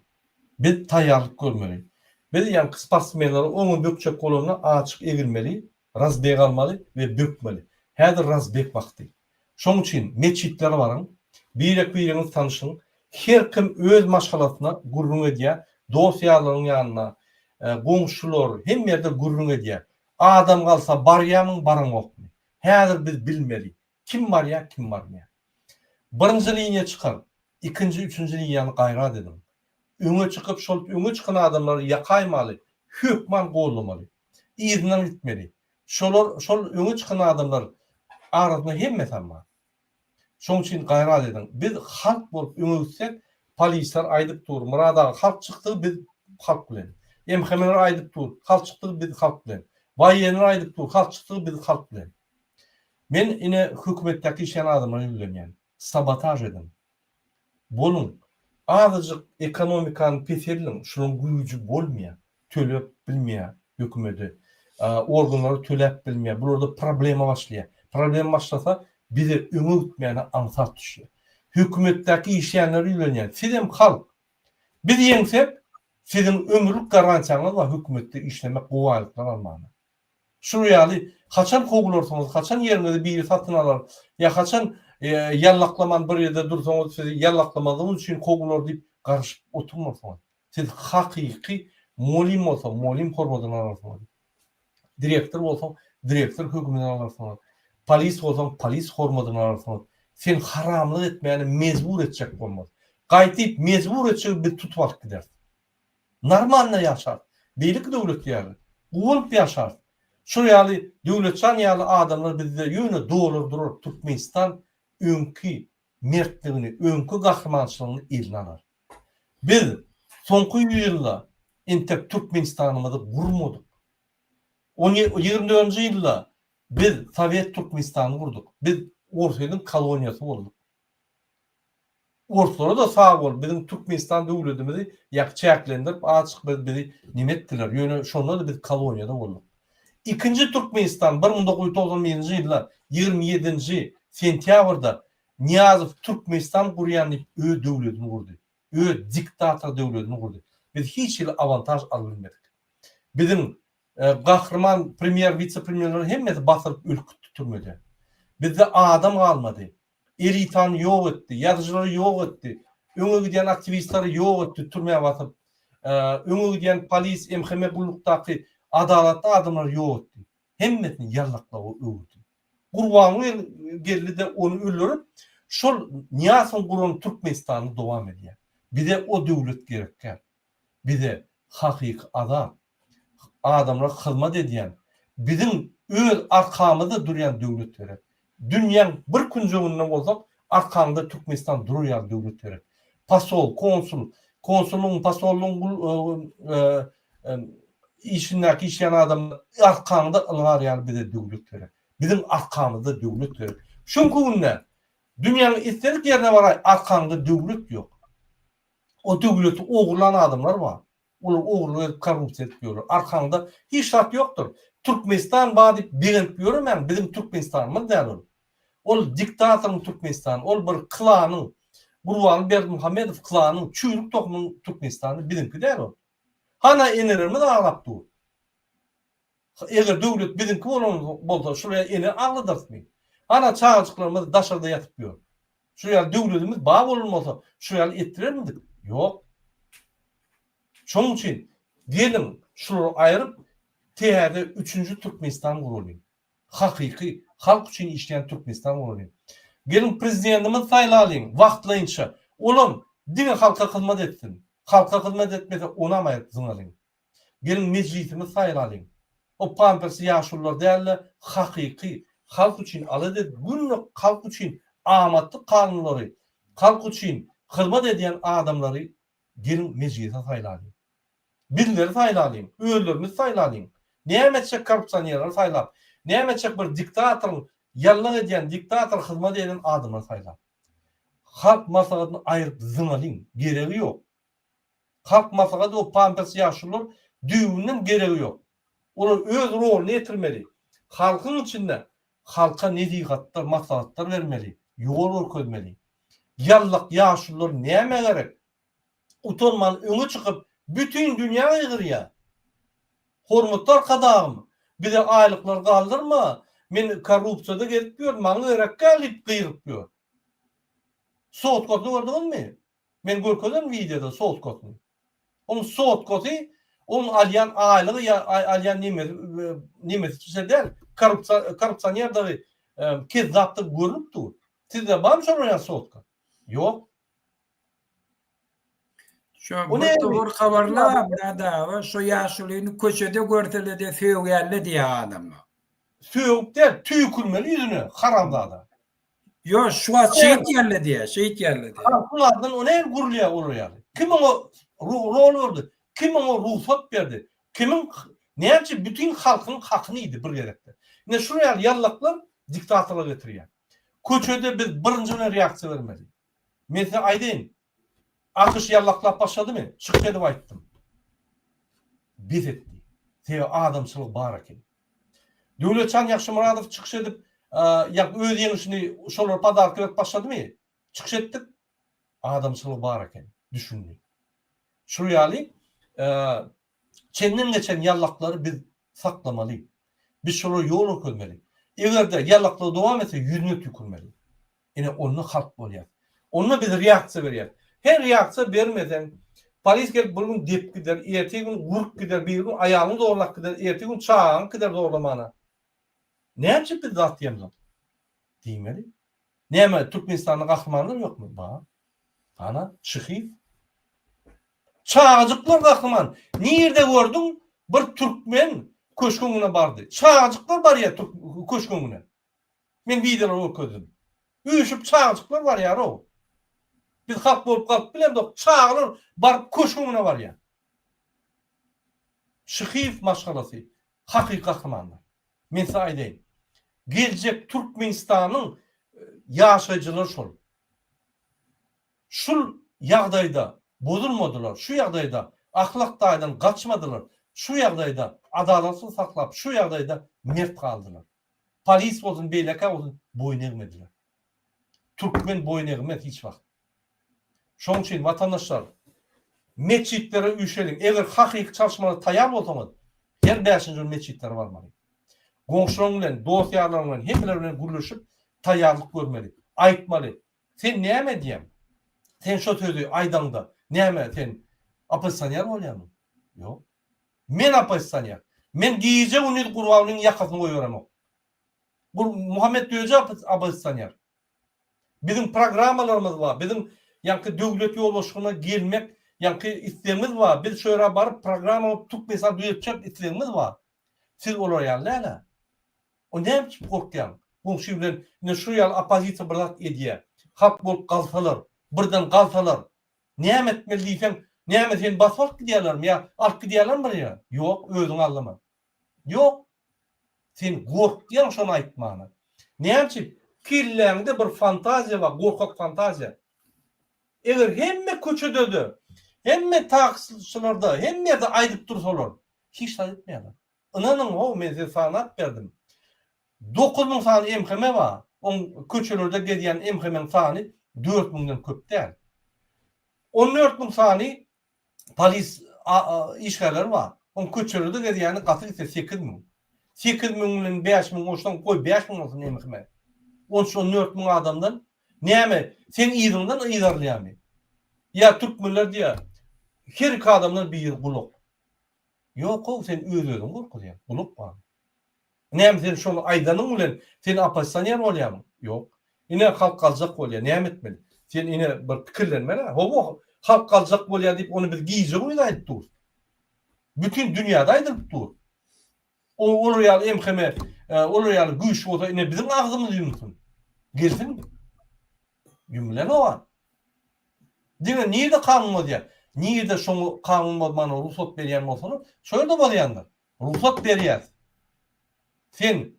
Speaker 1: Biz taýýarlyk görmeli. Biz ýaňky sportsmenler oňa bökjek bolanda açyk egilmeli, razbeg almaly we bökmeli. Häzir razbeg wagty. Şoň üçin metjitlere baryň, birek-biriňiz tanyşyň, her kim öz maşgalasyna gürrüň edýär, dost-ýarlaryň ýanynda, goňşular, hemme ýerde gürrüň edýär. Adam galsa barýamyň, baraňokmy? Häzir biz bilmeli, kim barýar, kim barmaýar. Birinji liniýa çykar, ikinji, üçünji liniýany gaýrat ediň. Öňe çykyp, şol öňe çykan adamlary ýakaýmaly, hökman gollamaly. Yzyndan gitmeli. Şolar şol öňe çykan adamlar arasynda hemmesem bar. Şoň üçin gaýrat ediň. Biz halk bolup öňe gitsek, polisler aýdyp dur, Myrat aga halk çykdygy biz halk bilen. MHM-ler aýdyp dur, halk çykdygy biz halk bilen. Waýenler aýdyp dur, halk çykdygy biz halk bilen. Men ine hökümetdäki işleýän adamlara ýüzlenýän. Sabotaž ediň. Boluň. Azajyk ekonomikany peseldiň, şunuň güýji bolmaýar. Tölep bilmeýär hökümede. Organlara töläp bilmeýär. Bularda problema başlaýar. Problema başlasa bize öňe gitmäne aňsat düşýär. Hökümetdäki işleýänlere ýüzlenýän. Sizem halk. Biz ýeňsek, siziň ömürlik garantiýaňyz bar hökümetde işlemek, gowy aýlyklar almana. Şular ýaly haçan kowularsyňyz, haçan ýeriňizi biri satyn alar, ýa haçan ýallaklaman bir ýerde dursaňyz sizi ýallaklamazlygyňyz üçin kowular diýip garaşyp oturmarsyňyz. Siz hakyky molym bolsa molym hormadyny alarsyňyz. Direktor bolsaň direktor hökümini alarsyňyz. Polis bolsaň polis hormadyny alarsyňyz. Sen haramlyk etmäne mejbur etjek bolmaz. Gaýtyp mejbur etjegi biz tutup alyp gideris. Normalno ýaşarys. Beýleki döwlet ýaly. Guwanyp ýaşarys. Şol ýaly Döwletjan ýaly adamlar bizde ýöne dolar durar Türkmenistan öňki mertligini, öňki gahrymançylygyny eline alar. Biz soňky ýüz ýylda entek Türkmenistanymyzy gurmadyk. On 24-nji ýylda biz Sowet Türkmenistanyny gurduk. Biz Orsýetiň koloniýasy bolduk. Orslara-da sag bol, biziň Türkmenistan döwletimizi ýa çäklendirip azjyk bir bizi neme etdiler, ýöne şonda-da biz koloniýada bolduk. Ikinji Türkmenistan 1991-nji ýylda 27-nji sentýabrda Nyýazow Türkmenistan gurýan diýip öz döwletini gurdy. Öz diktator döwletini gurdy. Biz hiç hili awantaž alyp bilmedik. Biziň gahryman premýer, wise-premýerleriň hemmesi basylyp ölüp gitdi türmede. Bizde adam galmady. Elitany ýok etdi, ýazyjylary ýok etdi, öňe gidýän aktiwistleri ýok etdi türmä basyp, öňe gidýän polis, MHM gullukdaky adalatly adamlary ýok etdi. Hemmesini ýallaklawa öwürdi. Gurbanguly geldi-de ony öldürip, şol Nyýazowyň guran Türkmenistanyny dowam edýär. Bize o döwlet gerek däl. Bize hakyky azat, adamlara hyzmat edýän, biziň öz arkamyzda durýan döwlet gerek. Dünýäň bir künjeginde bolsak, arkaňda Türkmenistan durar ýaly döwlet gerek. Posol, konsul, konsullygyň, posollygyň işindäki işleýän adamlar arkaňda ylgar ýaly bize döwlet gerek. Biziň arkamyzda döwlet gerek. Şu günki günde dünýäň islendik ýerine baraý, arkaňda döwlet ýok. O döwleti ogurlan adamlar bar. Olar ogurlyk edip korrupsiýa edip ýörler. Arkaňda hiç zat ýokdur. Türkmenistan bar diýip begenip ýöremäň, biziň Türkmenistanymyz däl ol. Ol diktatoryň Türkmenistany, ol bir klanyň, Gurbanguly Berdimuhamedow klanyň çüýrük tohumynyň Türkmenistany biziňki däl ol. Hana enelerimiz aglap dur. Eger döwlet biziňki bolan bolsa şul ýaly ene agladarysmy? Hana çagajyklarymyz daşarda ýatyp ýör. Şu ýaly döwletimiz bar bolan bolsa şu ýaly etdirermidik? Ýok. Şonuň üçin geliň şulary aýryp täze üçünji Türkmenistan guralyň. Hakyky halk üçin işleýän Türkmenistan guralyň. Geliň prezidentimizi saýlalyň wagtlaýynça. Olam diňe halka hyzmat etsin. Halka hyzmat etmese onam aýryp zyňalyň. Geliň mejlisimizi saýlalyň. O pampersli ýaşulular däl-de hakyky halk üçin alada edip günde halk üçin amatly kanunlary halk üçin hyzmat edýän adamlary geliň mejlise saýlalyň. Bizleri saýlalyň, özlerimizi saýlalyň. Näme etjek korrupsionerleri saýlap, näme etjek bir diktatoryň ýallyk edýän diktatora hyzmat eden adamlary saýlap. Halk maslahatyny aýryp zyňalyň, geregi ýok. Halk maslahaty o pampers ýaşulular düýbünden geregi ýok. Olar öz roluny ýetirmeli. Halkyň içinde halka nesihatlar, maslahatlar bermeli, ýol görkezmeli. Ýallak ýaşulular nämä gerek? Utanman öňe çykyp bütin dünýä gygyrýar. Hormatly Arkadagym, bize aýlyklar galdyrma, men korrupsiýada gezip ýörün, maňa gerek däl diýip gygyryp ýör. Sotkasyny gördüňizmi? Men görkezerin wideoda sotkasyny. Oň sotkasy oň alýan aýlygy ýa alýan nemesi nemesi çişe däl. Korrupsiýa korrupsionerdygy kezzapdygy görnüp dur. Sizde barmy şolar ýaly sotka? Ýok.
Speaker 2: Şo bir dogry habarlar Myrat aga şo ýaşulyny köçede görselede sögýärle diýýär adamlar.
Speaker 1: Sögüp däl tüýkürmeli ýüzüne haramzada.
Speaker 2: Ýo, şu wagt şeýtýärler diýýär, şeýtýärler diýýär.
Speaker 1: Halkyň adyndan o nähili gurulýar olar ýaly? Kim oňa rol berdi? Kim oňa rugsat berdi? Kimiň näme üçin bütin halkyň hakyny iýdi bir gezekde? Ine şular ýaly ýallaklar diktatorlyga getirýär. Köçede biz birinji bilen reaksiýa bermeli. Men size aýdaýyn, AKŞ ýallaklap başladymy? Çykyş edip aýtdym. Bes etdi. Sebäbi adamçylygy bar eken. Döwletjan Ýagşymyradow çykyş edip, ýa öz ýeňişini şolara podarka berip başladymy? Çykyş etdik. Adamçylygy bar eken. Düşündi. Şul ýaly çenden geçen ýallaklary biz saklamaly. Biz şolara ýol görkezmeli. Eger-de ýallaklygy dowam etse ýüzüne tükürmeli. Ine onda halk bolýar. Onda biz reaksiýa berýäris. Her reaksiýa bermeseň, polis gelip bir gün depip gider, ertir gün urup gider, bir gün aýalyňy zorlap gider, ertir gün çagaňy gider zorlamana. Näme üçin biz zat diýemzok? Diýmeli. Näme Türkmenistanda gahrymanlar ýokmy? Bar. Ana, Şyhyýew. Çagajyklar gahryman. Nirde gördüň bir türkmen. köşgüň öňüne bardy. Çagajyklar barýar köşgüň öňüne. Men wideolary görkezdim. Üýşüp çagajyklar barýar-ow. Biz halk bolup galyp bilemzok, çagalar baryp köşgüň öňüne barýar. Şyhyýew maşgalasy hakyky gahrymanlar. Men size aýdaýyn. Geljek Türkmenistanyň ýaşaýjylary şol. Şul ýagdaýda bozulmadylar, şu ýagdaýda ahlak taýdan gaçmadylar, şu ýagdaýda adalatly saklap, şu ýagdaýda mert galdylar. Polis bolsun, beýlekä bolsun boýun egmediler. Türkmen boýun egmez hiç wagt. Şonuň üçin watandaşlar metjitlere üýşeliň. Eger hakyky çalyşmaga taýýar bolsaňyz, her bäşinji gün metjitlere barmaly. Goňşularyň bilen, dost-ýarlaryň bilen, hemmeler bilen gürleşip taýýarlyk görmeli. Aýtmaly. Sen näme edýäň? Sen şo sözi aýdaňda näme sen oppozisioner bolýarmyň? Ýok. Men oppozisioner. Men gije-gündiz Gurbangulyň ýakasyny goýberemok. Muhammet Döje oppozisioner. Biziň programmalarymyz bar, biziň ýaňky döwlet ýolbaşçylygyna gelmek ýaňky islegimiz bar, biz şo ýere baryp programma bolup Türkmenistany düzetjek islegimiz bar. Siz olar ýaly däl-ä. O näme üçin gorkýaň? Goňşy bilen ine şu ýaly oppozisiýa bir zat edýär. Halk bolup galsalar, birden galsalar, näme etmeli diýseň, näme seni basyp alyp gidýärlermi ýa alyp gidýärlermi bir ýere? Ýok, özüňi aldama. Ýok. Sen gorkýaň şony aýtmana. Näme üçin? Kelläňde bir fantaziýa bar, gorkak fantaziýa. Eger hemme köçede-de, hemme taksiçilerde, hemme ýerde aýdyp dursalar, hiç zat etmeýärler. Ynanyň how, men size sanap berdim. 9000 sany MHM bar. Oň köçelerde gezýän MHM-iň sany 4000 den köp däl. 14000 sany Polis işgärleri bar. Oň köçelerde gezýäni gaty gitse 8000. 8000 bilen 5000 goşsaň, goý 5000 bolsun MHM. On üç, on 4000 adamdan näme, seň yzyňdan yzarlaýarmy? Ýa türkmenler diýýär, her iki adamdan biri gulak. Ýok-ow, sen öz-özüňi gorkuzýaň, gulak bar. Näme sen şony aýdanyň bilen sen oppozisioner bolýarmyň? Ýok. Ine halk galjak bolýar, näme etmeli? Sen ine bir pikirlenmeli-ä. Hawa, halk galjak bolýar diýip ony biz gije-gündiz aýdyp durus. Bütin dünýäde aýdylyp dur. O olar ýaly MHM, olar ýaly güýç bolsa ine biziň agzymyz ýumsun. Gelsin. Ýumlanok. Diňe nirde kanun bozýar? Nirde şoňa kanun bozmana rugsat berýän bolsalar, şo ýerde bozýandyr. Rugsat berýäs. Sen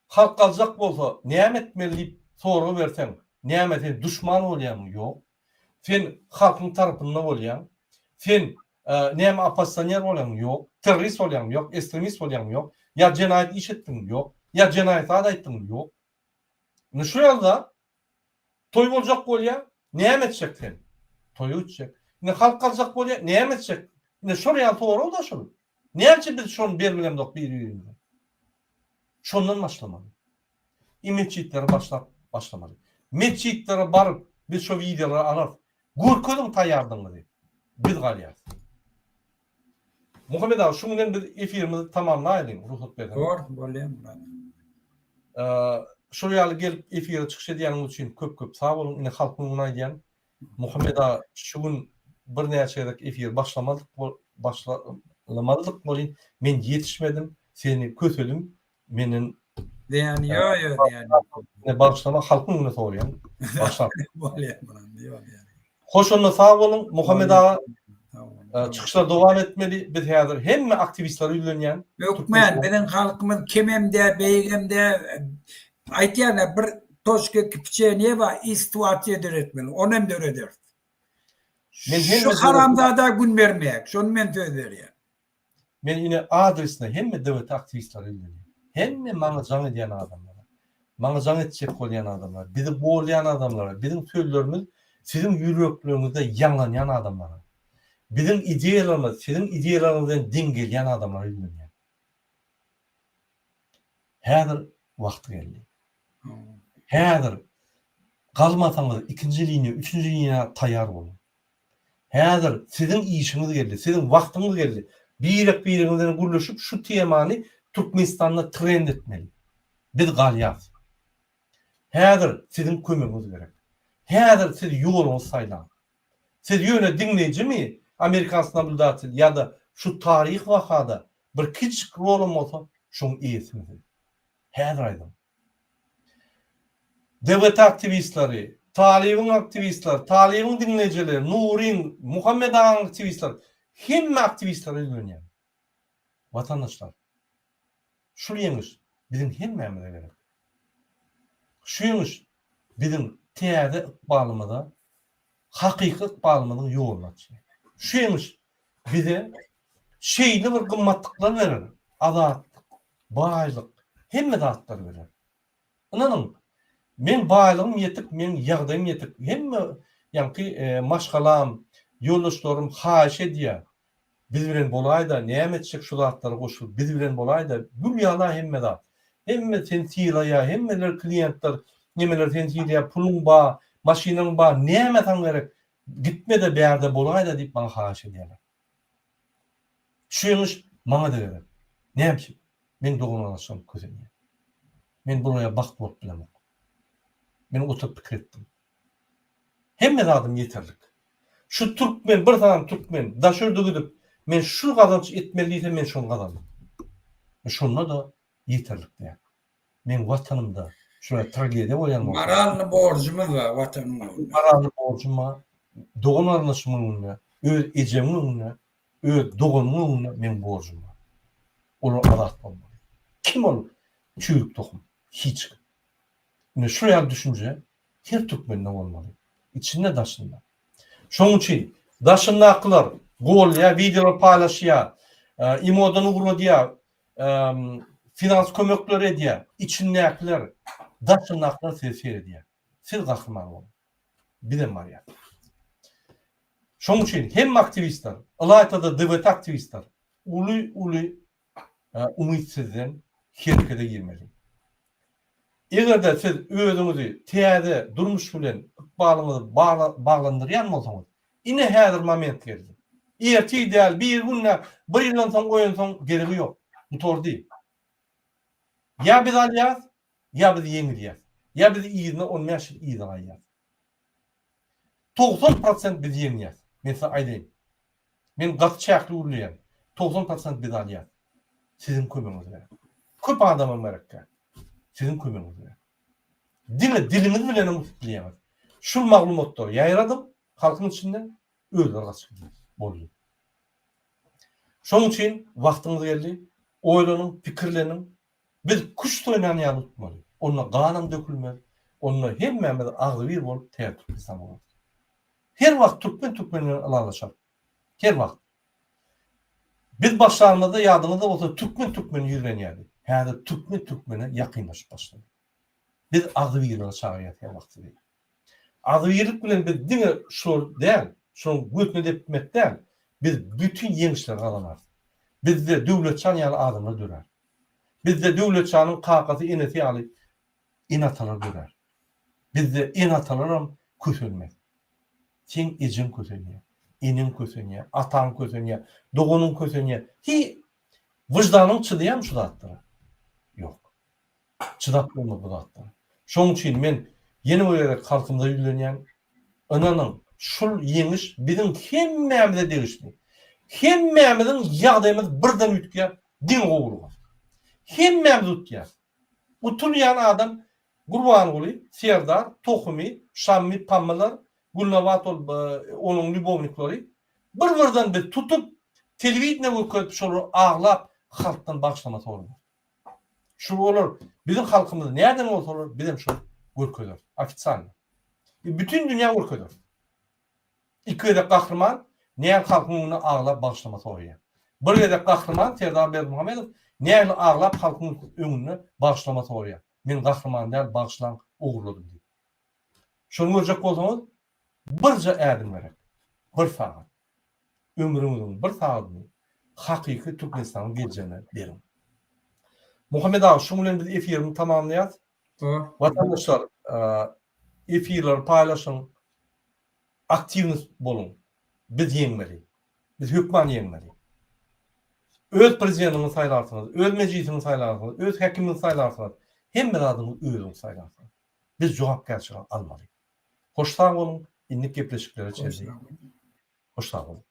Speaker 1: halk galjak bolsa näme etmeli diýip sorag berseň, näme sen duşman bolýaňmy? Ýok. Sen halkyň tarapynda bolýaň. Sen näme oppozisioner bolýaňmy? Ýok. Terrorist bolýaňmy? Ýok. Ekstremist bolýaňmy? Ýok. Ýa jenaýat iş etdiňmi? Ýok. Ýa jenaýat zat aýtdyňmy? Ýok. Indi şu ýaly zat Toý boljak bolýa, näme etjek sen? Toýa gitjek. Indi halk galjak bolýa, näme etjek? Indi şol ýaly sorag-da şul. Näme üçin biz şony berbilemzok bir-birimize? Şondan başlamaly. I metjitlere başlap başlamaly. Metjitlere baryp biz şo wideolary alarys. Görkeziň taýýardygyňyzy. Biz galýarys. Muhammet aga şuň bilen biz efirimizi tamamlaýlyň rugsat berseňiz.
Speaker 2: Bor, bolýar Myrat.
Speaker 1: Şol ýaly gelip efire çykyş edýäniňiz üçin köp köp sag boluň. Ine halkyň öňüne aýdýan. Muhammet aga şu gün birnäçe gezek efir başlamadyk başlamalydyk welin men ýetişmedim. Seni kösedim. Menden
Speaker 2: Zyýany ýok, ýok zyýany ýok.
Speaker 1: Ine bagyşlama halkyň öňünde soraýan. Bagyşla.
Speaker 2: Bolýar Myrat, ýok zyýany.
Speaker 1: Hoş onda sag boluň Muhammet aga. Çykyşlar dowam etmeli. Biz häzir hemme aktiwistlere ýüzlenýän.
Speaker 2: Hökmän biziň halkymyz kemem dä beýigem dä aýtýan bir toçka kipiçe neba i situasiýa döretmeli. Onam dörederis. Men Şu haramzada gün bermeyek. Şony men söz berýän.
Speaker 1: Men ine adresine hemme DWT aktiwistlere ýüzlenýän. Hemme maňa jaň edýän adamlara, maňa jaň etjek bolýan adamlara, bizi goldaýan adamlara, biziň sözlerimiz siziň ýürekleriňizde ýaňlanýan adamlara, biziň ideýalarymyz siziň ideýalaryňyz bilen deň gelýän adamlara ýüzlenýän. Häzir wagty geldi. Häzir galmasaňyz ikinji liniýa, üçünji liniýa taýýar boluň. Häzir siziň işiňiz geldi, siziň wagtyňyz geldi. Birek-biriňiz bilen gürleşip şu temany Türkmenistanda trend etmeli. Biz galýas. Häzir siziň kömegiňiz gerek. Häzir siz ýoluňyzy saýlaň. Siz ýöne diňleýjimi, amerikanski nablýudatel ýa-da şu taryhy wakada. Bir kiçijik rolam bolsa, şoň eýesimi siz? Häzir aýdyň. DWT aktiwistleri, Talybyň aktiwistleri, Talybyň diňleýjileri, Nuryň, Muhammet agaň aktiwistleri, hemme aktiwistlere ýüzlenýän. Watandaşlar, şul ýeňiş biziň hemmämize gerek. Şu ýeňiş biziň täze ykbalymyza, hakyky ykbalymyzyň ýoluny açýar. Şu ýeňiş bize şeýle bir gymmatlyklar berer, azatlyk, baýlyk, hemme zatlary berer. Ynanyň, meň baýlygym ýetik, meň ýagdaýym ýetik, hemme ýaňky maşgalam, ýoldaşlarym haýyş edýär, biz bilen bolaý-da, näme etjek şu zatlara goşulyp, biz bilen bolaý-da, gül ýaly-a hemme zat. Hemme seni sylaýar, hemmeler kliýentler, nemeler seni sylaýar, puluň bar, maşynaň bar, näme saňa gerek, gitme-de bärde bolaý-da diýip maňa haýyş edýärler. Şu ýeňiş maňa-da gerek. Näme üçin? Meň dogan-garyndaşlarym kösenýär. Men bulaýa bagt bolup bilemok. Men oturyp pikir etdim. Hemme zadym ýeterlik. Şu türkmen, bir sany türkmen daşy ýurda gidip, men şu gazanç etmeli diýse, men şony gazandym. Şonda-da ýeterlik däl. Meň watanymda şular tragediýa bolýan bolsa.
Speaker 2: Moralny borjumyz bar watanyň öňünde.
Speaker 1: Moralny borjum bar. Dogan garyndaşymyň öňünde, öz ejemiň öňünde, öz doganymyň öňünde meň borjum bar. Olar azat bolmaly. Kim ol çüýrük tohum? Hiç kim. Ine şu ýaly düşünje her türkmende bolmaly. Içinde daşynda. Şonuň üçin daşyndakylar golýar, wideolar paýlaşýar, imodan ugradýar, finans kömekleri edýär. Içindäkiler, daşyndakylar size seredýär. Siz gahryman boluň. Bizem barýas. Şonuň üçin hemme aktiwistler, ylaýta-da DWT aktiwistler uly-uly umyt sizden herekete girmeli. Eger-de siz özüňizi täze durmuş bilen ykbalyňyzy baglandyrýan bolsaňyz, ine häzir moment geldi. Ertir däl, birigün däl, bir ýyldan soň oýansaň geregi ýok. Gutardy. Ýa biz alýas, ýa biz ýeňilýäs. Ýa biz yzyna 15 ýyl yza gaýýas. 90 prosent biz ýeňýäs. Men size aýdaýyn. Men gaty çäkli gürleýän. 90 prosent biz alýas. Siziň kömegiňiz gerek. Köp adamam gerek däl. Siziň kömegiňiz gerek. Diňe diliňiz bilenem utup bilýäňiz. Şul maglumatlary ýaýradyň halkyň içinde, özleri gaçyp gider. Boldy. Şonuň üçin wagtyňyz geldi. Oýlanyň, pikirleniň. Biz küşt oýnan ýaly utmaly. Onda ganam dökülmez. Onda hemmämiz agzybir bolup täze Türkmenistan gurarys. Her wagt türkmen türkmen bilen ylalaşar. Her wagt. Biz başlanymyzda ýadyňyzda bolsa türkmen türkmeni ýigrenýärdi. Häzir türkmen türkmene ýakynlaşyp başlady. Biz agzybirlige çagyrýas her wagt sizi. Agzybirlik bilen biz diňe şular däl, şolaryň götüne depmek däl, biz bütin ýeňişleri gazanarys. Bizde Döwletjan ýaly adamlar dörär. Bizde Döwletjanyň kakasy, enesi ýaly ene-atalar dörär. Bizde ene-atalaram kösenmez. Seň ejeň kösenýär, eneň kösenýär, ataň kösenýär, doganyň kösenýär. Hi, wyždanyň çydaýarmy şu zatlara? Ýok. Çydap bolmaz bu zatlara. Şonuň üçin men ýene bir gezek halkymyza ýüzlenýän, ynanyň, şul ýeňiş biziň hemmämize degişli. Hemmämiziň ýagdaýymyz birden üýtgär, diňe gowulyga. Hemmämiz utýas. Utulýan adam Gurbanguly, Serdar, Tohumy, Şammy, Pammylar, Gülnabat ol onuň lýubowniklary bir birden biz tutup telewideniýe görkezip şolar aglap halkdan bagyşlama soralar. Şu olar biziň halkymyzy näden bolsalar bizem şony görkezeris ofitsialno. Bütin dünýä görkezeris. Iki gezek gahryman näl halkyň öňünde aglap bagyşlama soraýar. Bir gezek gahryman Serdar Berdimuhamedow näl aglap halkyň öňünde bagyşlama soraýar. Men gahryman däl bagyşlaň ogurladym diýip. Şony görjek bolsaňyz birje ädim gerek. Bir sagat. Ömrüňiziň bir sagadyny hakyky Türkmenistanyň geljegine beriň. Muhammet aga şuň bilen biz efirimizi tamamlaýas. Watandaşlar efirleri paýlaşyň. Aktiwnyst boluň. Biz ýeňmeli. Biz hökman ýeňmeli. Öz prezidentiňizi saýlarsyňyz, öz mejlisiňizi saýlarsyňyz, öz häkimiňizi saýlarsyňyz. Hemme zadyňyzy özüňiz saýlarsyňyz. Biz jogapkärçiligi almaly. Hoş sag boluň, indiki gepleşiklere çenli. Hoş sag boluň.